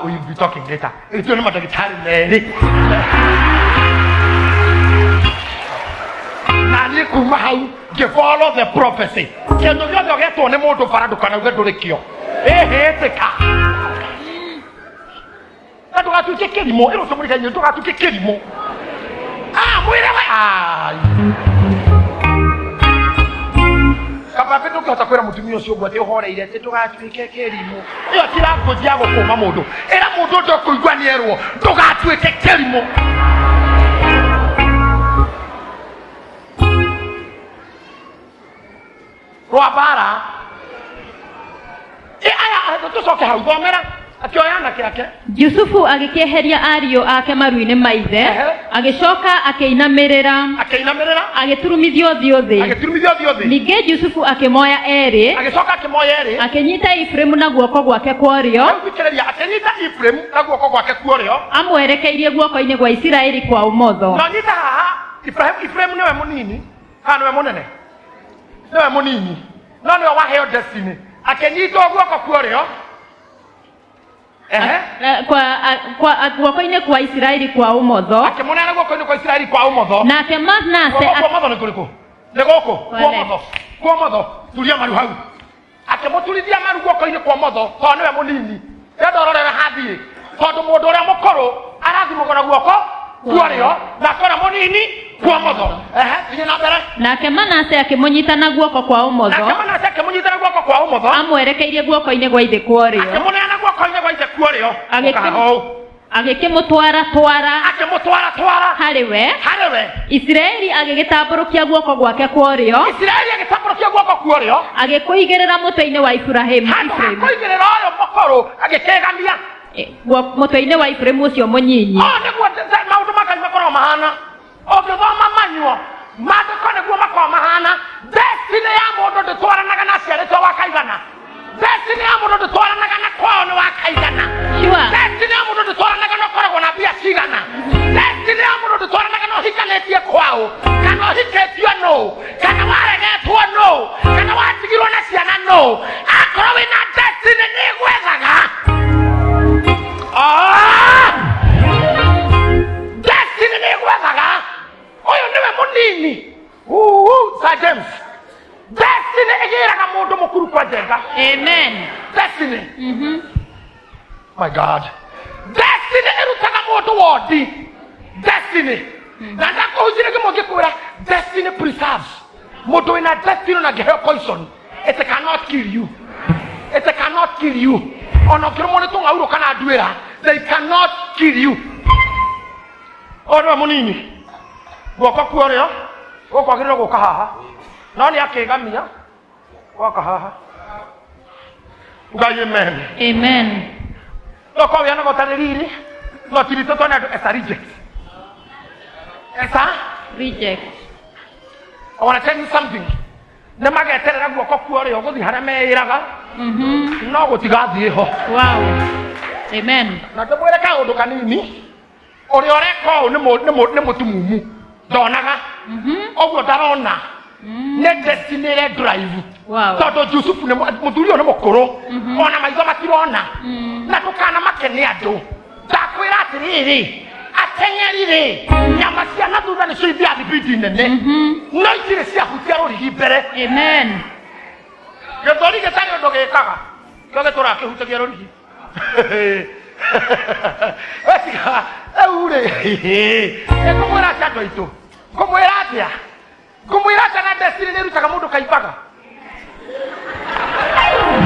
we will be talking later. Ithuĩ nĩ mandagĩtarĩ merĩ. Na niĩ kuma hau ngĩ follow the prophecy. Kĩndũ gĩothe ũgetwo nĩ mũndũ bara ndũkanauge ndũrĩ kĩo. Ĩhĩtĩka. Na ndũgatuĩke kĩrimũ, ĩrũ ũcio mũrigainie, ndũgatuĩke kĩrimũ. Mwĩre we. Kaba ndũngĩhota kwĩra mũtumia ũcio ũguo atĩ ũhoreire atĩ ndũgatuĩke kĩrimũ. Ĩyo ti language ya gũkũma mũndũ. Ĩra mũndũ ũndũ ũkũigua nĩerwo ndũgatuĩke kĩrimũ. Rwa mbara. Aya tũcoke hau thomera. Akĩoya anake ake. Jusufu agĩkĩeheria ariũ ake maru-inĩ ma ithe, agĩcoka akĩinamĩrĩra, agĩturumithia ũthiũ thĩ. Ningĩ Jusufu akĩmoya erĩ, agĩcoka akĩmoya erĩ, akĩnyita Efraimu na guoko gwake kwa ũrĩo, akĩnyita Efraimu na guoko gwake kwa ũrĩo, amwerekeirie guoko-inĩ gwa Isiraeli kwa ũmotho. Na nyita haha, Efraimu nĩwe mũnini, kana nĩwe mũnene? Nĩwe mũnini, no nĩwe waheo destiny. Akĩnyita guoko kwa ũrĩo kwa guoko-inĩ kwa Isiraeli kwa ũmotho, akĩmũneana guoko-inĩ kwa Isiraeli kwa ũmotho. Nake Manase kwa ũmotho nĩ kũrĩkũ? Nĩ gũkũ kwa ũmotho, kwa ũmotho. Turia maru hau. Akĩmũturithia maru guoko-inĩ kwa ũmotho tondũ nĩwe mũnini. Rĩrĩa ndororera hathiĩ, tondũ mũndũ ũrĩa mũkũrũ arathimagwo na guoko kwa ũrĩo na ũrĩa mũnini kwa ũmotho. Thiĩ na mbere. Nake Manase akĩmũnyita na guoko kwa ũmotho, nake Manase akĩmũnyita na guoko kwa ũmotho, amwerekeirie guoko-inĩ gwa ithe kwa ũrĩo, akĩmũneana guoko-inĩ gwa ithe kwa ũrĩo, agĩkĩmũtwara twara, akĩmũtwara twara harĩ we, harĩ we. Isiraeli agĩgĩtambũrũkia guoko gwake kwa ũrĩo, Isiraeli agĩtambũrũkia guoko kwa ũrĩo, agĩkũigĩrĩra mũtwe-inĩ wa Iburahĩmu, akũigĩrĩra ũyũ mũkũrũ agĩkĩgamia mũtwe-inĩ wa Iburahĩmu ũcio mũnyinyi. Nĩguo maũndũ ma Ngai makoragwo mahana. Ũngĩthoma manyuo maandĩko nĩguo makoragwo mahana. Destiny ya mũndũ ndĩtwaranaga na aciarĩtwo wa kaigana. Destiny ya mũndũ ndĩtwaranaga na kwao nĩ wa kaigana. Destiny ya mũndũ ndĩtwaranaga na ũkoragwo na mbia cigana. Destiny ya mũndũ ndĩtwaranaga na ũhikanĩtie kwao, kana ũhikĩtio nũ, kana waregetwo nũ, kana watigirwo na ciana nũ. Akorwo wĩna destiny nĩ ĩgwethaga. Destiny nĩ ĩgwethaga. Ũyũ nĩwe mũnini. Sir James. Destiny ĩgĩraga mũndũ mũkuru kwa njenga. Amen. Destiny. My God. Destiny ĩrutaga mũndũ wondi. Destiny. Na ndakũhunjĩria kĩmwe ngĩkwĩra, destiny preserves. Mũndũ wĩna destiny na angĩheo poison, it cannot kill you. It cannot kill you. Ona ũkĩrũmwo nĩ tũng'aurũ kana nduĩra, they cannot kill you. Ũyũ nĩwe mũnini. Guoko kwa ũrĩo gũkũ agĩrĩirwo gũka haha, no nĩ akĩgamia gwoka haha. Ngai amen. Amen. No kwa wĩana gũtarĩ riri, no tiritũtwo nĩ andũ as a reject. As a reject. I want to tell you something. Nĩ mageterera guoko kwa ũrĩo gũthiĩ harĩa meĩraga, no gũtigathiĩ ho. Wow. Amen. Na ndĩmwĩre kaũndũ kanini, ũrĩa ũreka ũũ nĩ mũtumumu, ndonaga ũguo ndarona. Nĩ destiny ĩrĩa drive. Tondũ Jusufu nĩ mũthuri ũyũ nĩ mũkũrũ, ona maitho matirona, na ndũkanamake nĩ andũ. Ndakwĩra atĩrĩrĩ, ateng'eri rĩ, nyama cia na thutha nĩcio ithiaga thibindi nene, no itirĩ ciahutia rũrigi mbere. Amen. Gĩthũri gĩtarĩ ũndũ gĩkaga, kĩo gĩtũraga kĩhutagia rũrigi. Wetiga rĩu rĩ, ngũmwĩra atĩa andũ aitũ? Ngũmwĩra atĩa? Ngũmwĩra atĩa na destiny nĩ ĩrutaga mũndũ kaimbaga?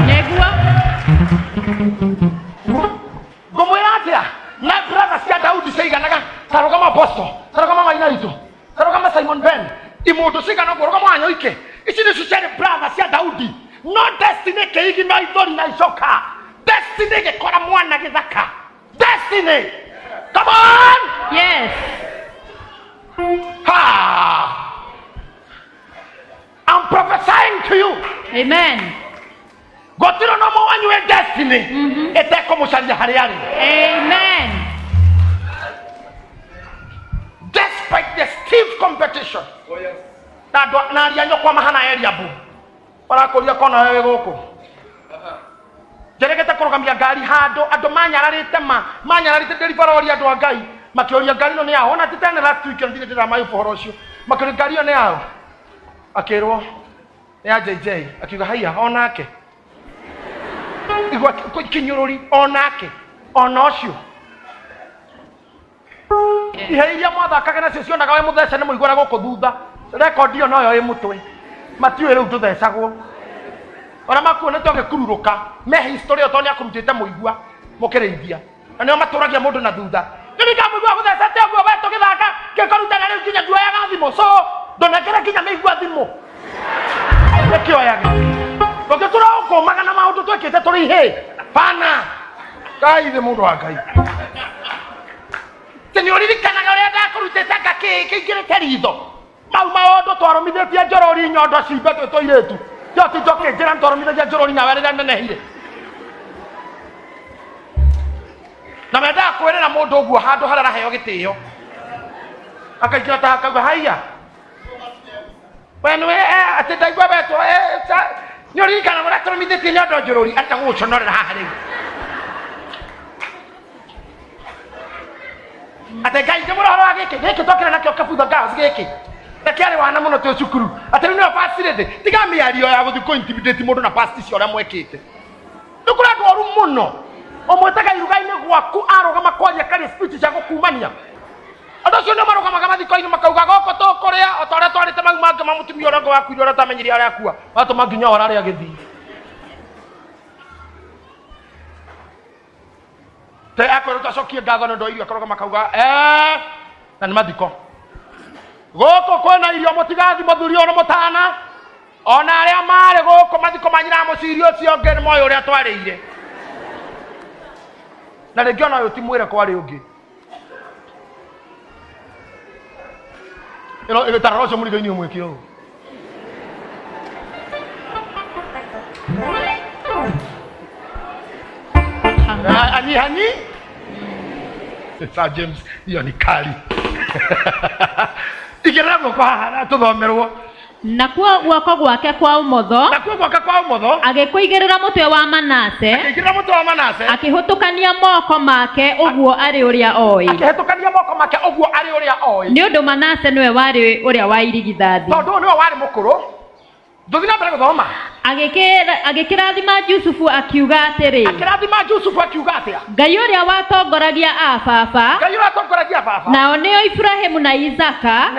Nĩguo. Ngũmwĩra atĩa? Na brother cia Daudi ciaiganaga, ta rũgama Apostle, ta rũgama Maina witũ, ta rũgama Simon Ben, imũndũ cigana ũguo, rũgama Wanyoike. Ici nĩcio ciarĩ brother cia Daudi. No destiny kĩigi no ithũri na icoka. Destiny gĩkora mwana gĩthaka. Destiny. Come on! Yes. Ha! I'm prophesying to you. Amen. Gũtirĩ na ũmwe wanyu wĩ destiny ĩtekũmũcaria harĩa arĩ. Amen. Despite the stiff competition. Na andũ na aria nyũkwa mahana Eliabu. Marakũria kona wewe gũkũ. Njeregete kũrũgamia ngari handũ andũ manyararĩte manyararĩte delivery andũ a Ngai makĩũria ngari ĩno nĩ yao. Ona ti tene last week ndirĩ ndĩramaĩ ũhoro ũcio. Makĩũria ngari ĩyo nĩ yao. Akĩrwo nĩ ya JJ. Akiuga haiya onake. Igua kinyũrũri onake ona ũcio. Ihe iria mwathakaga nacio cionaga we mũthece nĩ mũigua na gũkũ thutha. Rekondi ĩyo noyo ĩ mũtwe. Matiũĩ rĩu tũthecagwo. Ona makuonete ũgĩkururũka me history ĩyo tondũ nĩakũrutĩte mũigua mũkĩrĩithia. Na nĩo matũragia mũndũ na thutha. Ndirika mũigua gũthecete ũguo we tũgĩthaka ngĩkũruta na rĩu nginya nduoyaga thimũ. So ndũnengere nginya mĩigua thimũ. Tũkĩoyage. Tũngĩtũra ũkũmaga na maũndũ twĩkĩte tũrĩ ihĩĩ. Pana. Ngai thĩ mũndũ wa Ngai. Tĩ nĩ ũririkanaga ũrĩa ndakũrutĩte ngakĩ kĩingĩrĩte ritho. Mau maũndũ twarũmithĩtie njorori nyondo cimbe twĩ tũirĩtu. Tio ti njũkĩ njĩra nĩtwarũmithagia njorori nawe rĩrĩa nenehire. Na mendaga kwĩrĩra mũndũ ũguo handũ harĩa araheo gĩtĩo. Akaingĩra ta akauga haiya. We nĩwe atĩ ndaigua wetwo nĩ ũririkanaga ũrĩa tũrũmithĩtie nyondo njorori arenda gũgũconorera haha rĩu. Atĩ Ngai ndĩmũra ũhoro wa gĩkĩ gĩkĩ twakĩra nakĩo kabutha girls gĩkĩ. Na kĩarĩ wana mũno twĩ cukuru. Atĩ rĩu nĩyo past rĩthĩ. Tiga mĩario ya gũthiĩ kũ intimidate mũndũ na past icio ũrĩa mwekĩte. Nĩ kũrĩ andũ oru mũno. Ũmwĩtaga iruga-inĩ gwaku arũgama kwaria karia speech cia gũkumania. Andũ acio nĩo marũgamaga mathiko-inĩ makauga gũkũ tũkũrĩa o ta ũrĩa twarĩte mau mangĩ ma mũtumia ũrĩa ũngĩ wakuire ũrĩa ũtamenyire ũrĩa akua. Watũma nginya ũrarĩa agĩthiĩ. Te akwĩrwo tũcokie ngatho nĩ ũndũ wa irio akarũgama akauga na nĩ mathiko. Gũkũ kwĩna irio mũtigathi mũthuri ũyũ nĩ mũtana. Ona arĩa marĩ gũkũ mathiko ma nyina mũciri ũcio ũngĩ nĩ moĩ ũrĩa twarĩire. Na rĩngĩ ona ũyũ ti mwĩre kwarĩ ũngĩ. Ĩno ĩtarora ũcio mũrigo-inĩ ũmwĩkĩre ũũ. Anyi hanyi. Sir James, hiyo ni kali. Igĩrĩra guoko haha na tũthomerwo. Nakuo guoko gwake kwa ũmotho Nakuo gwake kwa ũmotho agĩkũigĩrĩra mũtwe wa Manase akĩigĩrĩra mũtwe wa Manase akĩhũtũkania moko make ũguo arĩ ũrĩa oĩ. Akĩhĩtũkania moko make ũguo arĩ ũrĩa oĩ. Nĩ ũndũ Manase nĩwe warĩ ũrĩa wa irigithathi. Tondũ ũyũ nĩwe warĩ mũkũrũ. Ndũthiĩ na mbere gũthoma. Agĩkĩrathima Jusufu akiuga atĩrĩ. Akĩrathima Jusufu akiuga atĩa? Ngai ũrĩa watongoragia a baba. Ngai ũrĩa watongoragia baba. Nao nĩo Ibrahimu na Isaka.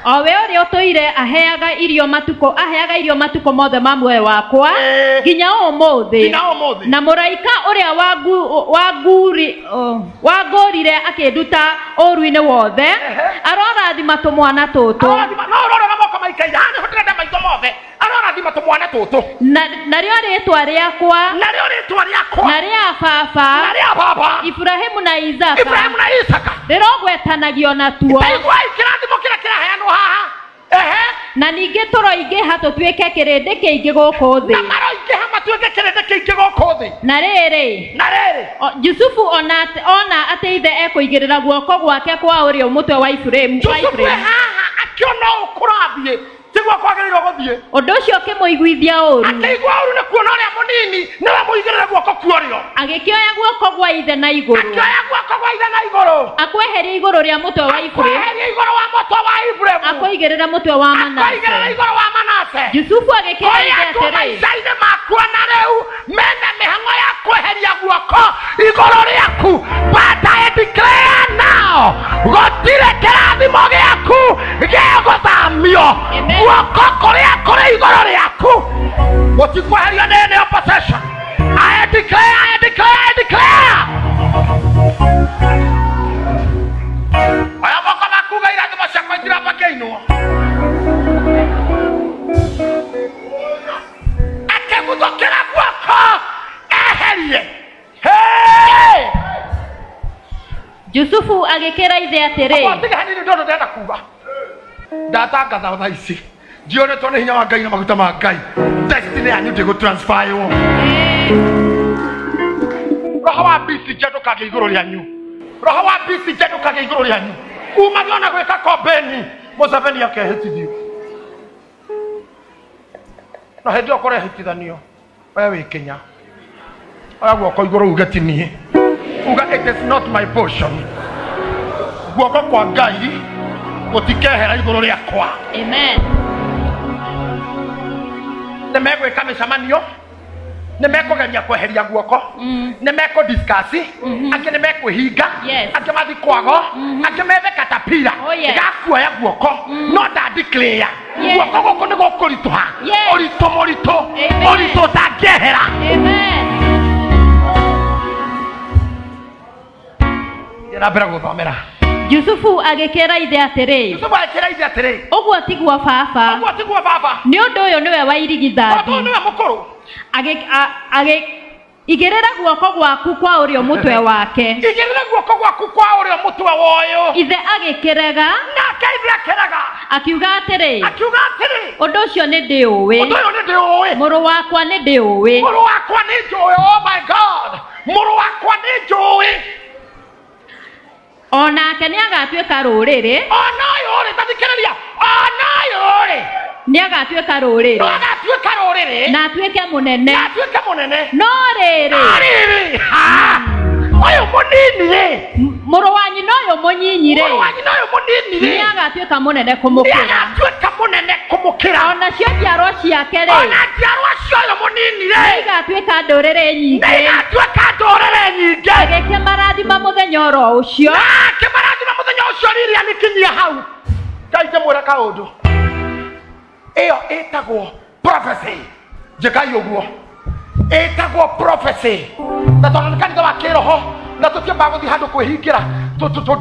O we ũrĩa ũtũire aheaga irio matukũ mothe ma muoyo wakwa nginya ũmũthĩ. Nginya ũmũthĩ. Na mũraika ũrĩa wangũrire akĩnduta ũũru-inĩ wothe arorathima tũmwana tũtũ. No ũrore na moko maikaire haha nĩho ndĩrenda maitho mothe. Arorathima tũmwana tũtũ. Narĩo rĩtwa rĩakwa. Narĩo rĩtwa rĩakwa. Na rĩa baba. Na rĩa baba. Ibrahimu na Isaka. Ibrahimu na Isaka. Rĩrogwetanagio natuo. Taiguai kĩrathimo kĩrĩa kĩraheanwo haha. Na ningĩ tũroingĩha tũtuĩke kĩrĩndĩ kĩingĩ gũkũ thĩ. Na maroingĩha matuĩke kĩrĩndĩ kĩingĩ gũkũ thĩ. Na rĩrĩ. Na rĩrĩ. Jusufu ona atĩ ithe ekũigĩrĩra guoko gwake kwa ũrĩo mũtwe wa Ibrahimu. Jusufu haha akĩona ũũ kũrathiĩ. Tiguo kwagĩrĩirwo gũthiĩ. Ũndũ ũcio ũkĩmũiguithia ũũru. Akĩigua ũũru nĩ kuona ũrĩa mũnini nĩwe mũigĩrĩre guoko kwa ũrĩo. Agĩkĩoya guoko gwa ithe na igũrũ. Akĩoya guoko gwa ithe na igũrũ. Akweheria igũrũ rĩa mũtwe wa Ibrahimu. Akweheria igũrũ wa mũtwe wa Ibrahimu. Akũigĩrĩra mũtwe wa Manase. Akũigĩrĩra igũrũ wa Manase. Jusufu agĩkĩra ithe atĩrĩ. Maica-inĩ maku ona rĩu mena mĩhang'o ya kweheria guoko igũrũ rĩaku. But I declare now, gũtirĩ kĩrathimo gĩaku gĩgũthamio. Guoko kũrĩa kũrĩ igũrũ rĩaku gũtikweherio nĩ any opposition. I declare, I declare, I declare. Oya moko maku ga irathimo ciakwa itiramba kĩinwo. Akĩguthũkĩra guoko eherie. Hey! Jusufu agĩkĩra ithe atĩrĩ. Tiga hanini ndũndũ ndĩrenda kuga. Ndatangatha thaa ici ndionetwo nĩ hinya wa Ngai na maguta ma Ngai. Destiny yanyu ndĩgũtransferwo. Roho wa BCJ ndũkagĩa igũrũ rĩanyu. Roho wa BCJ ndũkagĩa igũrũ rĩanyu. Umagia ona gwĩka kombeni Museveni akehĩtithio. Na hĩndĩ ĩyo kũrehĩtithanio we wĩ Kenya. Oya guoko igũrũ uge ti niĩ. Uga it is not my portion. Guoko kwa Ngai gũtikehera igũrũ rĩakwa. Amen. Nĩ megwĩka mĩcemanio, nĩ mekũgeria kweheria guoko, nĩ mekũ-discuss, angĩ nĩ mekwĩhinga, angĩ mathiĩ kwago, angĩ methe katapira gakuoya guoko, no nda declare guoko gũkũ nĩ gũkũritũha, ũritũ mũritũ, ũritũ ũtangĩehera. Amen. Thiĩ na mbere gũthomera. Jusufu agĩkĩra ithe atĩrĩ. Yusufu agĩkĩra ithe atĩrĩ. Ũguo tiguo baba. Ũguo tiguo baba. Nĩ ũndũ ũyũ nĩwe wa irigithathi. Tondũ nĩwe mũkũrũ. Igĩrĩra guoko gwaku kwa ũrĩo mũtwe wake. Igĩrĩra guoko gwaku kwa ũrĩo mũtwe wa ũyũ. Ithe agĩkĩrega. Nake ithe akĩrega. Akiuga atĩrĩ. Akiuga atĩrĩ. Ũndũ ũcio nĩ ndĩũĩ. Ũndũ ũyũ nĩ ndĩũĩ. Mũrũ wakwa nĩ ndĩũĩ. Mũrũ wakwa nĩ njũĩ. Oh my God. Mũrũ wakwa nĩ njũĩ. Onake nĩ agatuĩka rũrĩrĩ. Ona ũyũ rĩ, ta thikĩrĩria. Ona ũyũ rĩ. Nĩ agatuĩka rũrĩrĩ. No agatuĩka rũrĩrĩ. Na atuĩke mũnene. Na atuĩke mũnene. No rĩrĩ. No rĩrĩ. Ũyũ mũnini rĩ. Mũrũ wa nyina ũyũ mũnyinyi rĩ. Mũrũ wa nyina ũyũ mũnini rĩ. Nĩ agatuĩka mũnene kũmũkĩra. Nĩ agatuĩka mũnene kũmũkĩra. Ona cio njiarwa ciake rĩ. Ona njiarwa cia ũyũ mũnini rĩ. Nĩ igatuĩka ndũrĩrĩ nyingĩ. Nĩ igatuĩka ndũrĩrĩ nyingĩ. Agĩkĩmarathima mũthenya oro ũcio. Na akĩmarathima mũthenya ũcio rĩrĩa nĩkinyia hau. Ngai ndĩmwĩre kaũndũ. Ĩyo ĩtagwo prophecy. Njĩkai ũguo. Ĩtagwo prophecy. Na tondũ nĩ kanitha wa kĩroho na tũtiambaga gũthiĩ handũ kwĩhingĩra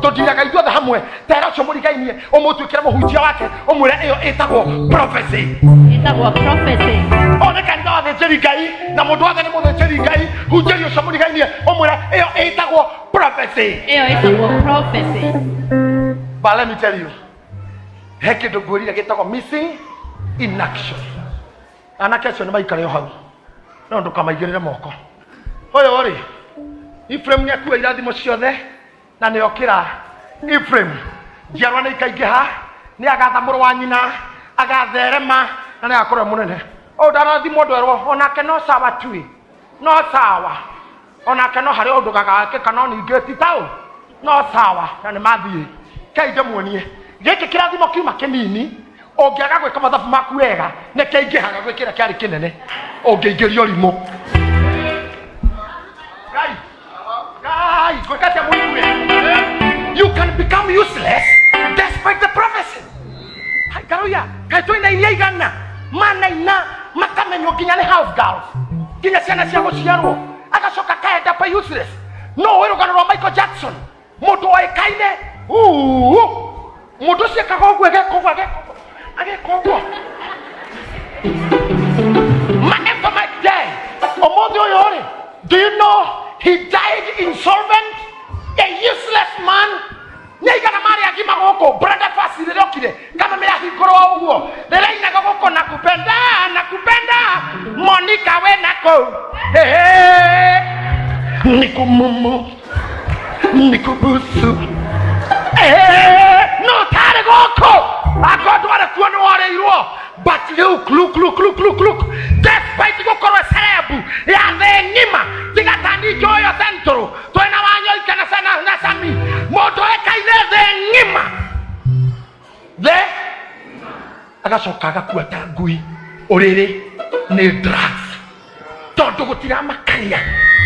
tũndiraga ithuothe hamwe tera ũcio mũrigainie ũmũtuĩkĩre mũhunjia wake ũmwĩre ĩyo ĩtagwo prophecy. Ĩtagwo prophecy. O nĩ kanitha wa athĩnjĩri Ngai na mũndũ wothe nĩ mũthĩnjĩri Ngai hunjĩria ũcio mũrigainie ũmwĩre ĩyo ĩtagwo prophecy. Ĩyo ĩtagwo prophecy. But let me tell you, he kĩndũ ngwĩrire gĩtagwo missing in action. Anake acio nĩ maikare o hau no ndũkamaigĩrĩre moko. Ũyũ rĩ, Ephraim nĩ akua irathimo ciothe na nĩ okĩra. Ephraim njiarwa nĩ ikaingĩha, nĩ agatha mũrũ wa nyina, agatherema na nĩ agakorwo mũnene. Ũyũ ndarathimwo ndwerwo onake no sawa tui, no sawa onake no harĩ ũndũ gagakĩka no ningĩ ti taũ no sawa na nĩ mathiĩ. Kei ndĩmuonie gĩkĩ kĩrathimo kiuma kĩnini ũngĩaga gwĩka mathabu maku wega nĩ kĩingĩhaga gwĩ kĩrĩa kĩarĩ kĩnene ũngĩingĩrio rimũ. Ngai, Ngai, gwĩka atĩa mũigue? You can become useless despite the prophecy. Ngaruya, kaĩ twĩna iria igana manaina makamenywo nginya nĩ house girls nginya ciana cia gũciarwo agacoka kaenda pa useless. No ũĩ rũgano rwa Michael Jackson, mũndũ oĩkaine mũndũ ũcio ekaga ũguo ageka ũguo ageka ũguo Maemba Mike Day ũmũthĩ ũyũ rĩ, do you know he died insolvent, a useless man. Nĩ aigana marĩ agima gũkũ Brenda Fassie rĩrĩa okire kama mĩrahingũrwo ũguo rĩrĩa ainaga gũkũ nakupenda nakupenda Monica we nako nikumumu nikubusu no tarĩ gũkũ akorwo ndwarĩ kuo nĩ worĩirwo. But look look look look look look, despite gũkorwo celeb ya thĩ ng'ima tiga ta Njoyo Central twĩna Wanyoike na na Sami mũndũ oĩkaine thĩ ng'ima thĩ agacoka agakua ta ngui ũrĩrĩ nĩ drugs tondũ gũtiramakania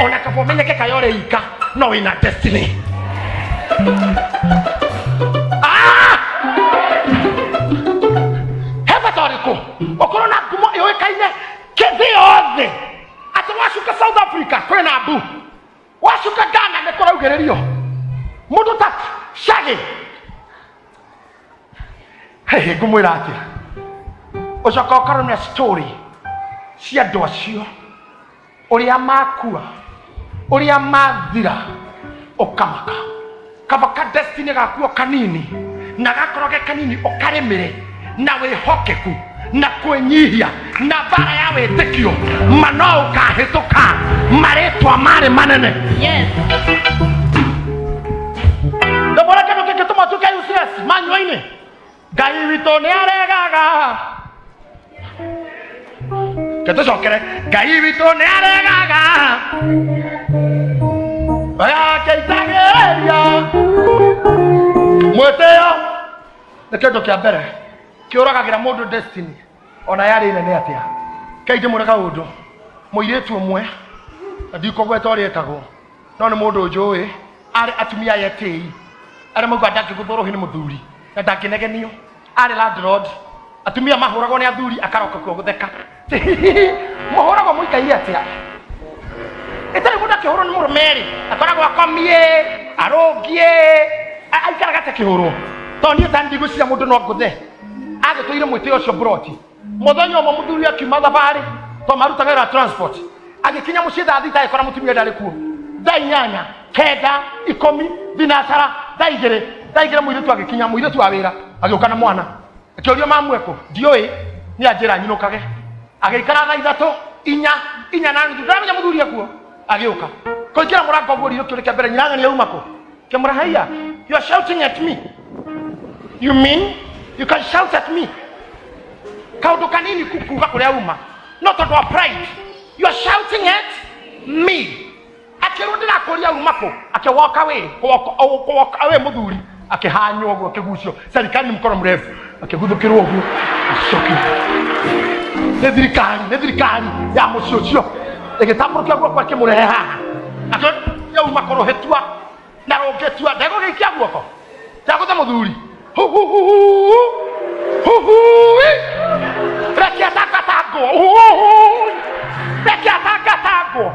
ona kaba ũmenyeke kaĩ ũrĩ ika no wĩna destiny. He bata ũrĩkũ ũkorwo na ngumo ĩũĩkaine thĩ yothe atĩ wacuka South Africa kwĩna mbu, wacuka Ghana nĩ kũraugĩrĩrio mũndũ ta Shaggy. Hey, ngũmwĩra atĩa ũcoka ũkorwo na story cia andũ acio ũrĩa makua ũrĩa mathira ũkamaka. Kaba ka destiny gaku o kanini na gakorwo ge kanini ũkarĩmĩre na wĩhokeku na kwĩnyihia na bara ya wĩtĩkio ma no ũkahĩtũka marĩtwa marĩ manene. Yes. Ndĩmwĩre kĩndũ kĩngĩtũma ũtuĩke useless manyua-inĩ. Ngai witũ nĩ aregaga. Ketũcokere Ngai witũ nĩ aregaga agakĩitagĩrĩria mwĩtĩo nĩ kĩndũ kĩa mbere kĩũragagĩra mũndũ destiny ona yarĩ nene atĩa. Kei ndĩmwĩre kaũndũ, mũirĩtu ũmwe na ndikũgweta ũrĩa etagwo no nĩ mũndũ njũĩ arĩ atumia aya etĩi arĩa mauga ndangĩgũthwo rũhĩ nĩ mũthuri na ndangĩnegenio, arĩ landlord atumia mahũragwo nĩ athuri akaroka kuo gũtheka. Mũhũragwo mũikaire atĩa? Ĩtarĩ mũndũ akĩhũrwo nĩ mũrũme rĩ akoragwo akomie arũngie Aikaraga ta kĩhũrwo. Tondũ niĩ ta ndigũciria mũndũ no ngũthe. Agĩtũire mwĩtĩo ũcio mburoti. Mũthenya ũmwe mũthuri akiuma thabarĩ tondũ marutaga wĩra wa transport. Agĩkinya mũciĩ thaa thita agĩkora mũtumia ndarĩ kuo. Thaa 8, 9, 10, thinacara, thaa 2, thaa 2 mũirĩtu agĩkinya, mũirĩtu wa wĩra agĩũka na mwana. Akĩũria mamu ekũ? Ndiũĩ, nĩ anjĩra nyinũkage. Agĩikara thaa 3, 4, 4:30, ndaramenya mũthuri ekuo. Agĩũka. Kũingĩra mũrango ũguo rĩrĩ kĩũria kĩa mbere nyina ng'ania auma kũ? Kĩmũra haiya, you are shouting at me. You mean you can shout at me? Kaũndũ kanini kuga kũrĩa uma. No tondũ wa pride. You are shouting at me. Akĩrwo ndĩrakũria uma kũ? Akĩ walk away. Walk away mũthuri. Akĩhanywo ũguo akĩgucio. Serikali ni mkono mrefu. Akĩguthũkĩrwo ũguo. Acokio. Nĩ thirikari, nĩ thirikari ya mũciĩ ũcio. Ĩgĩtambũrũkia guoko akĩmũrehe haha. Akĩoya uma kũrũhĩtua na rũngĩtua ndegũgĩikia guoko. Ndagũtha mũthuri. Hu hu hu hu. Hu hu. Reke atangatangwo. Hu hu. Reke atangatangwo.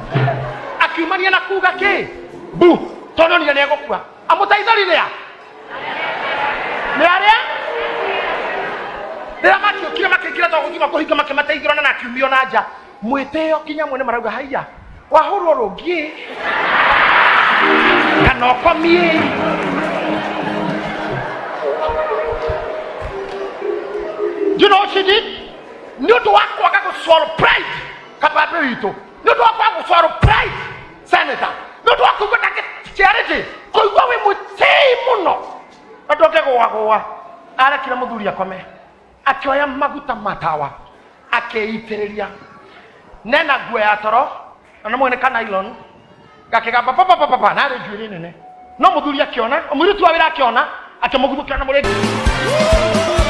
Akiumania na kuga kĩ? Bu. Tondũ nĩ egũkua. Amũteithũrire a? Nĩ arĩa? Rĩrĩa makiũkire makĩingĩra tondũ gũkiuma kũhinga makĩmateithũrana na akiumio na nja. Mwĩtĩo kinya mwene marauga haiya. Wahũrwo rũngĩ. Kana ũkomie. Do you know what she did? Nĩ ũndũ wa kwaga gũswallow pride. Kabambe witũ. Nĩ ũndũ wa kwaga gũswallow pride. Senator. Nĩ ũndũ wa kũigua ndangĩciarĩte. Kũigua wĩ mũtĩi mũno. Na ndũngĩgũagũa. Arekire mũthuri akome. Akĩoya maguta ma tawa. Akĩitĩrĩria. Nena nguo ya toro. Na nĩ mwene ka nylon. Gakĩgamba pa pa pa pa narĩ njuĩrĩ nene. No mũthuri akĩona, mũirĩtu wa wĩra akĩona, akĩmũguthũkĩra na mũrĩngĩ.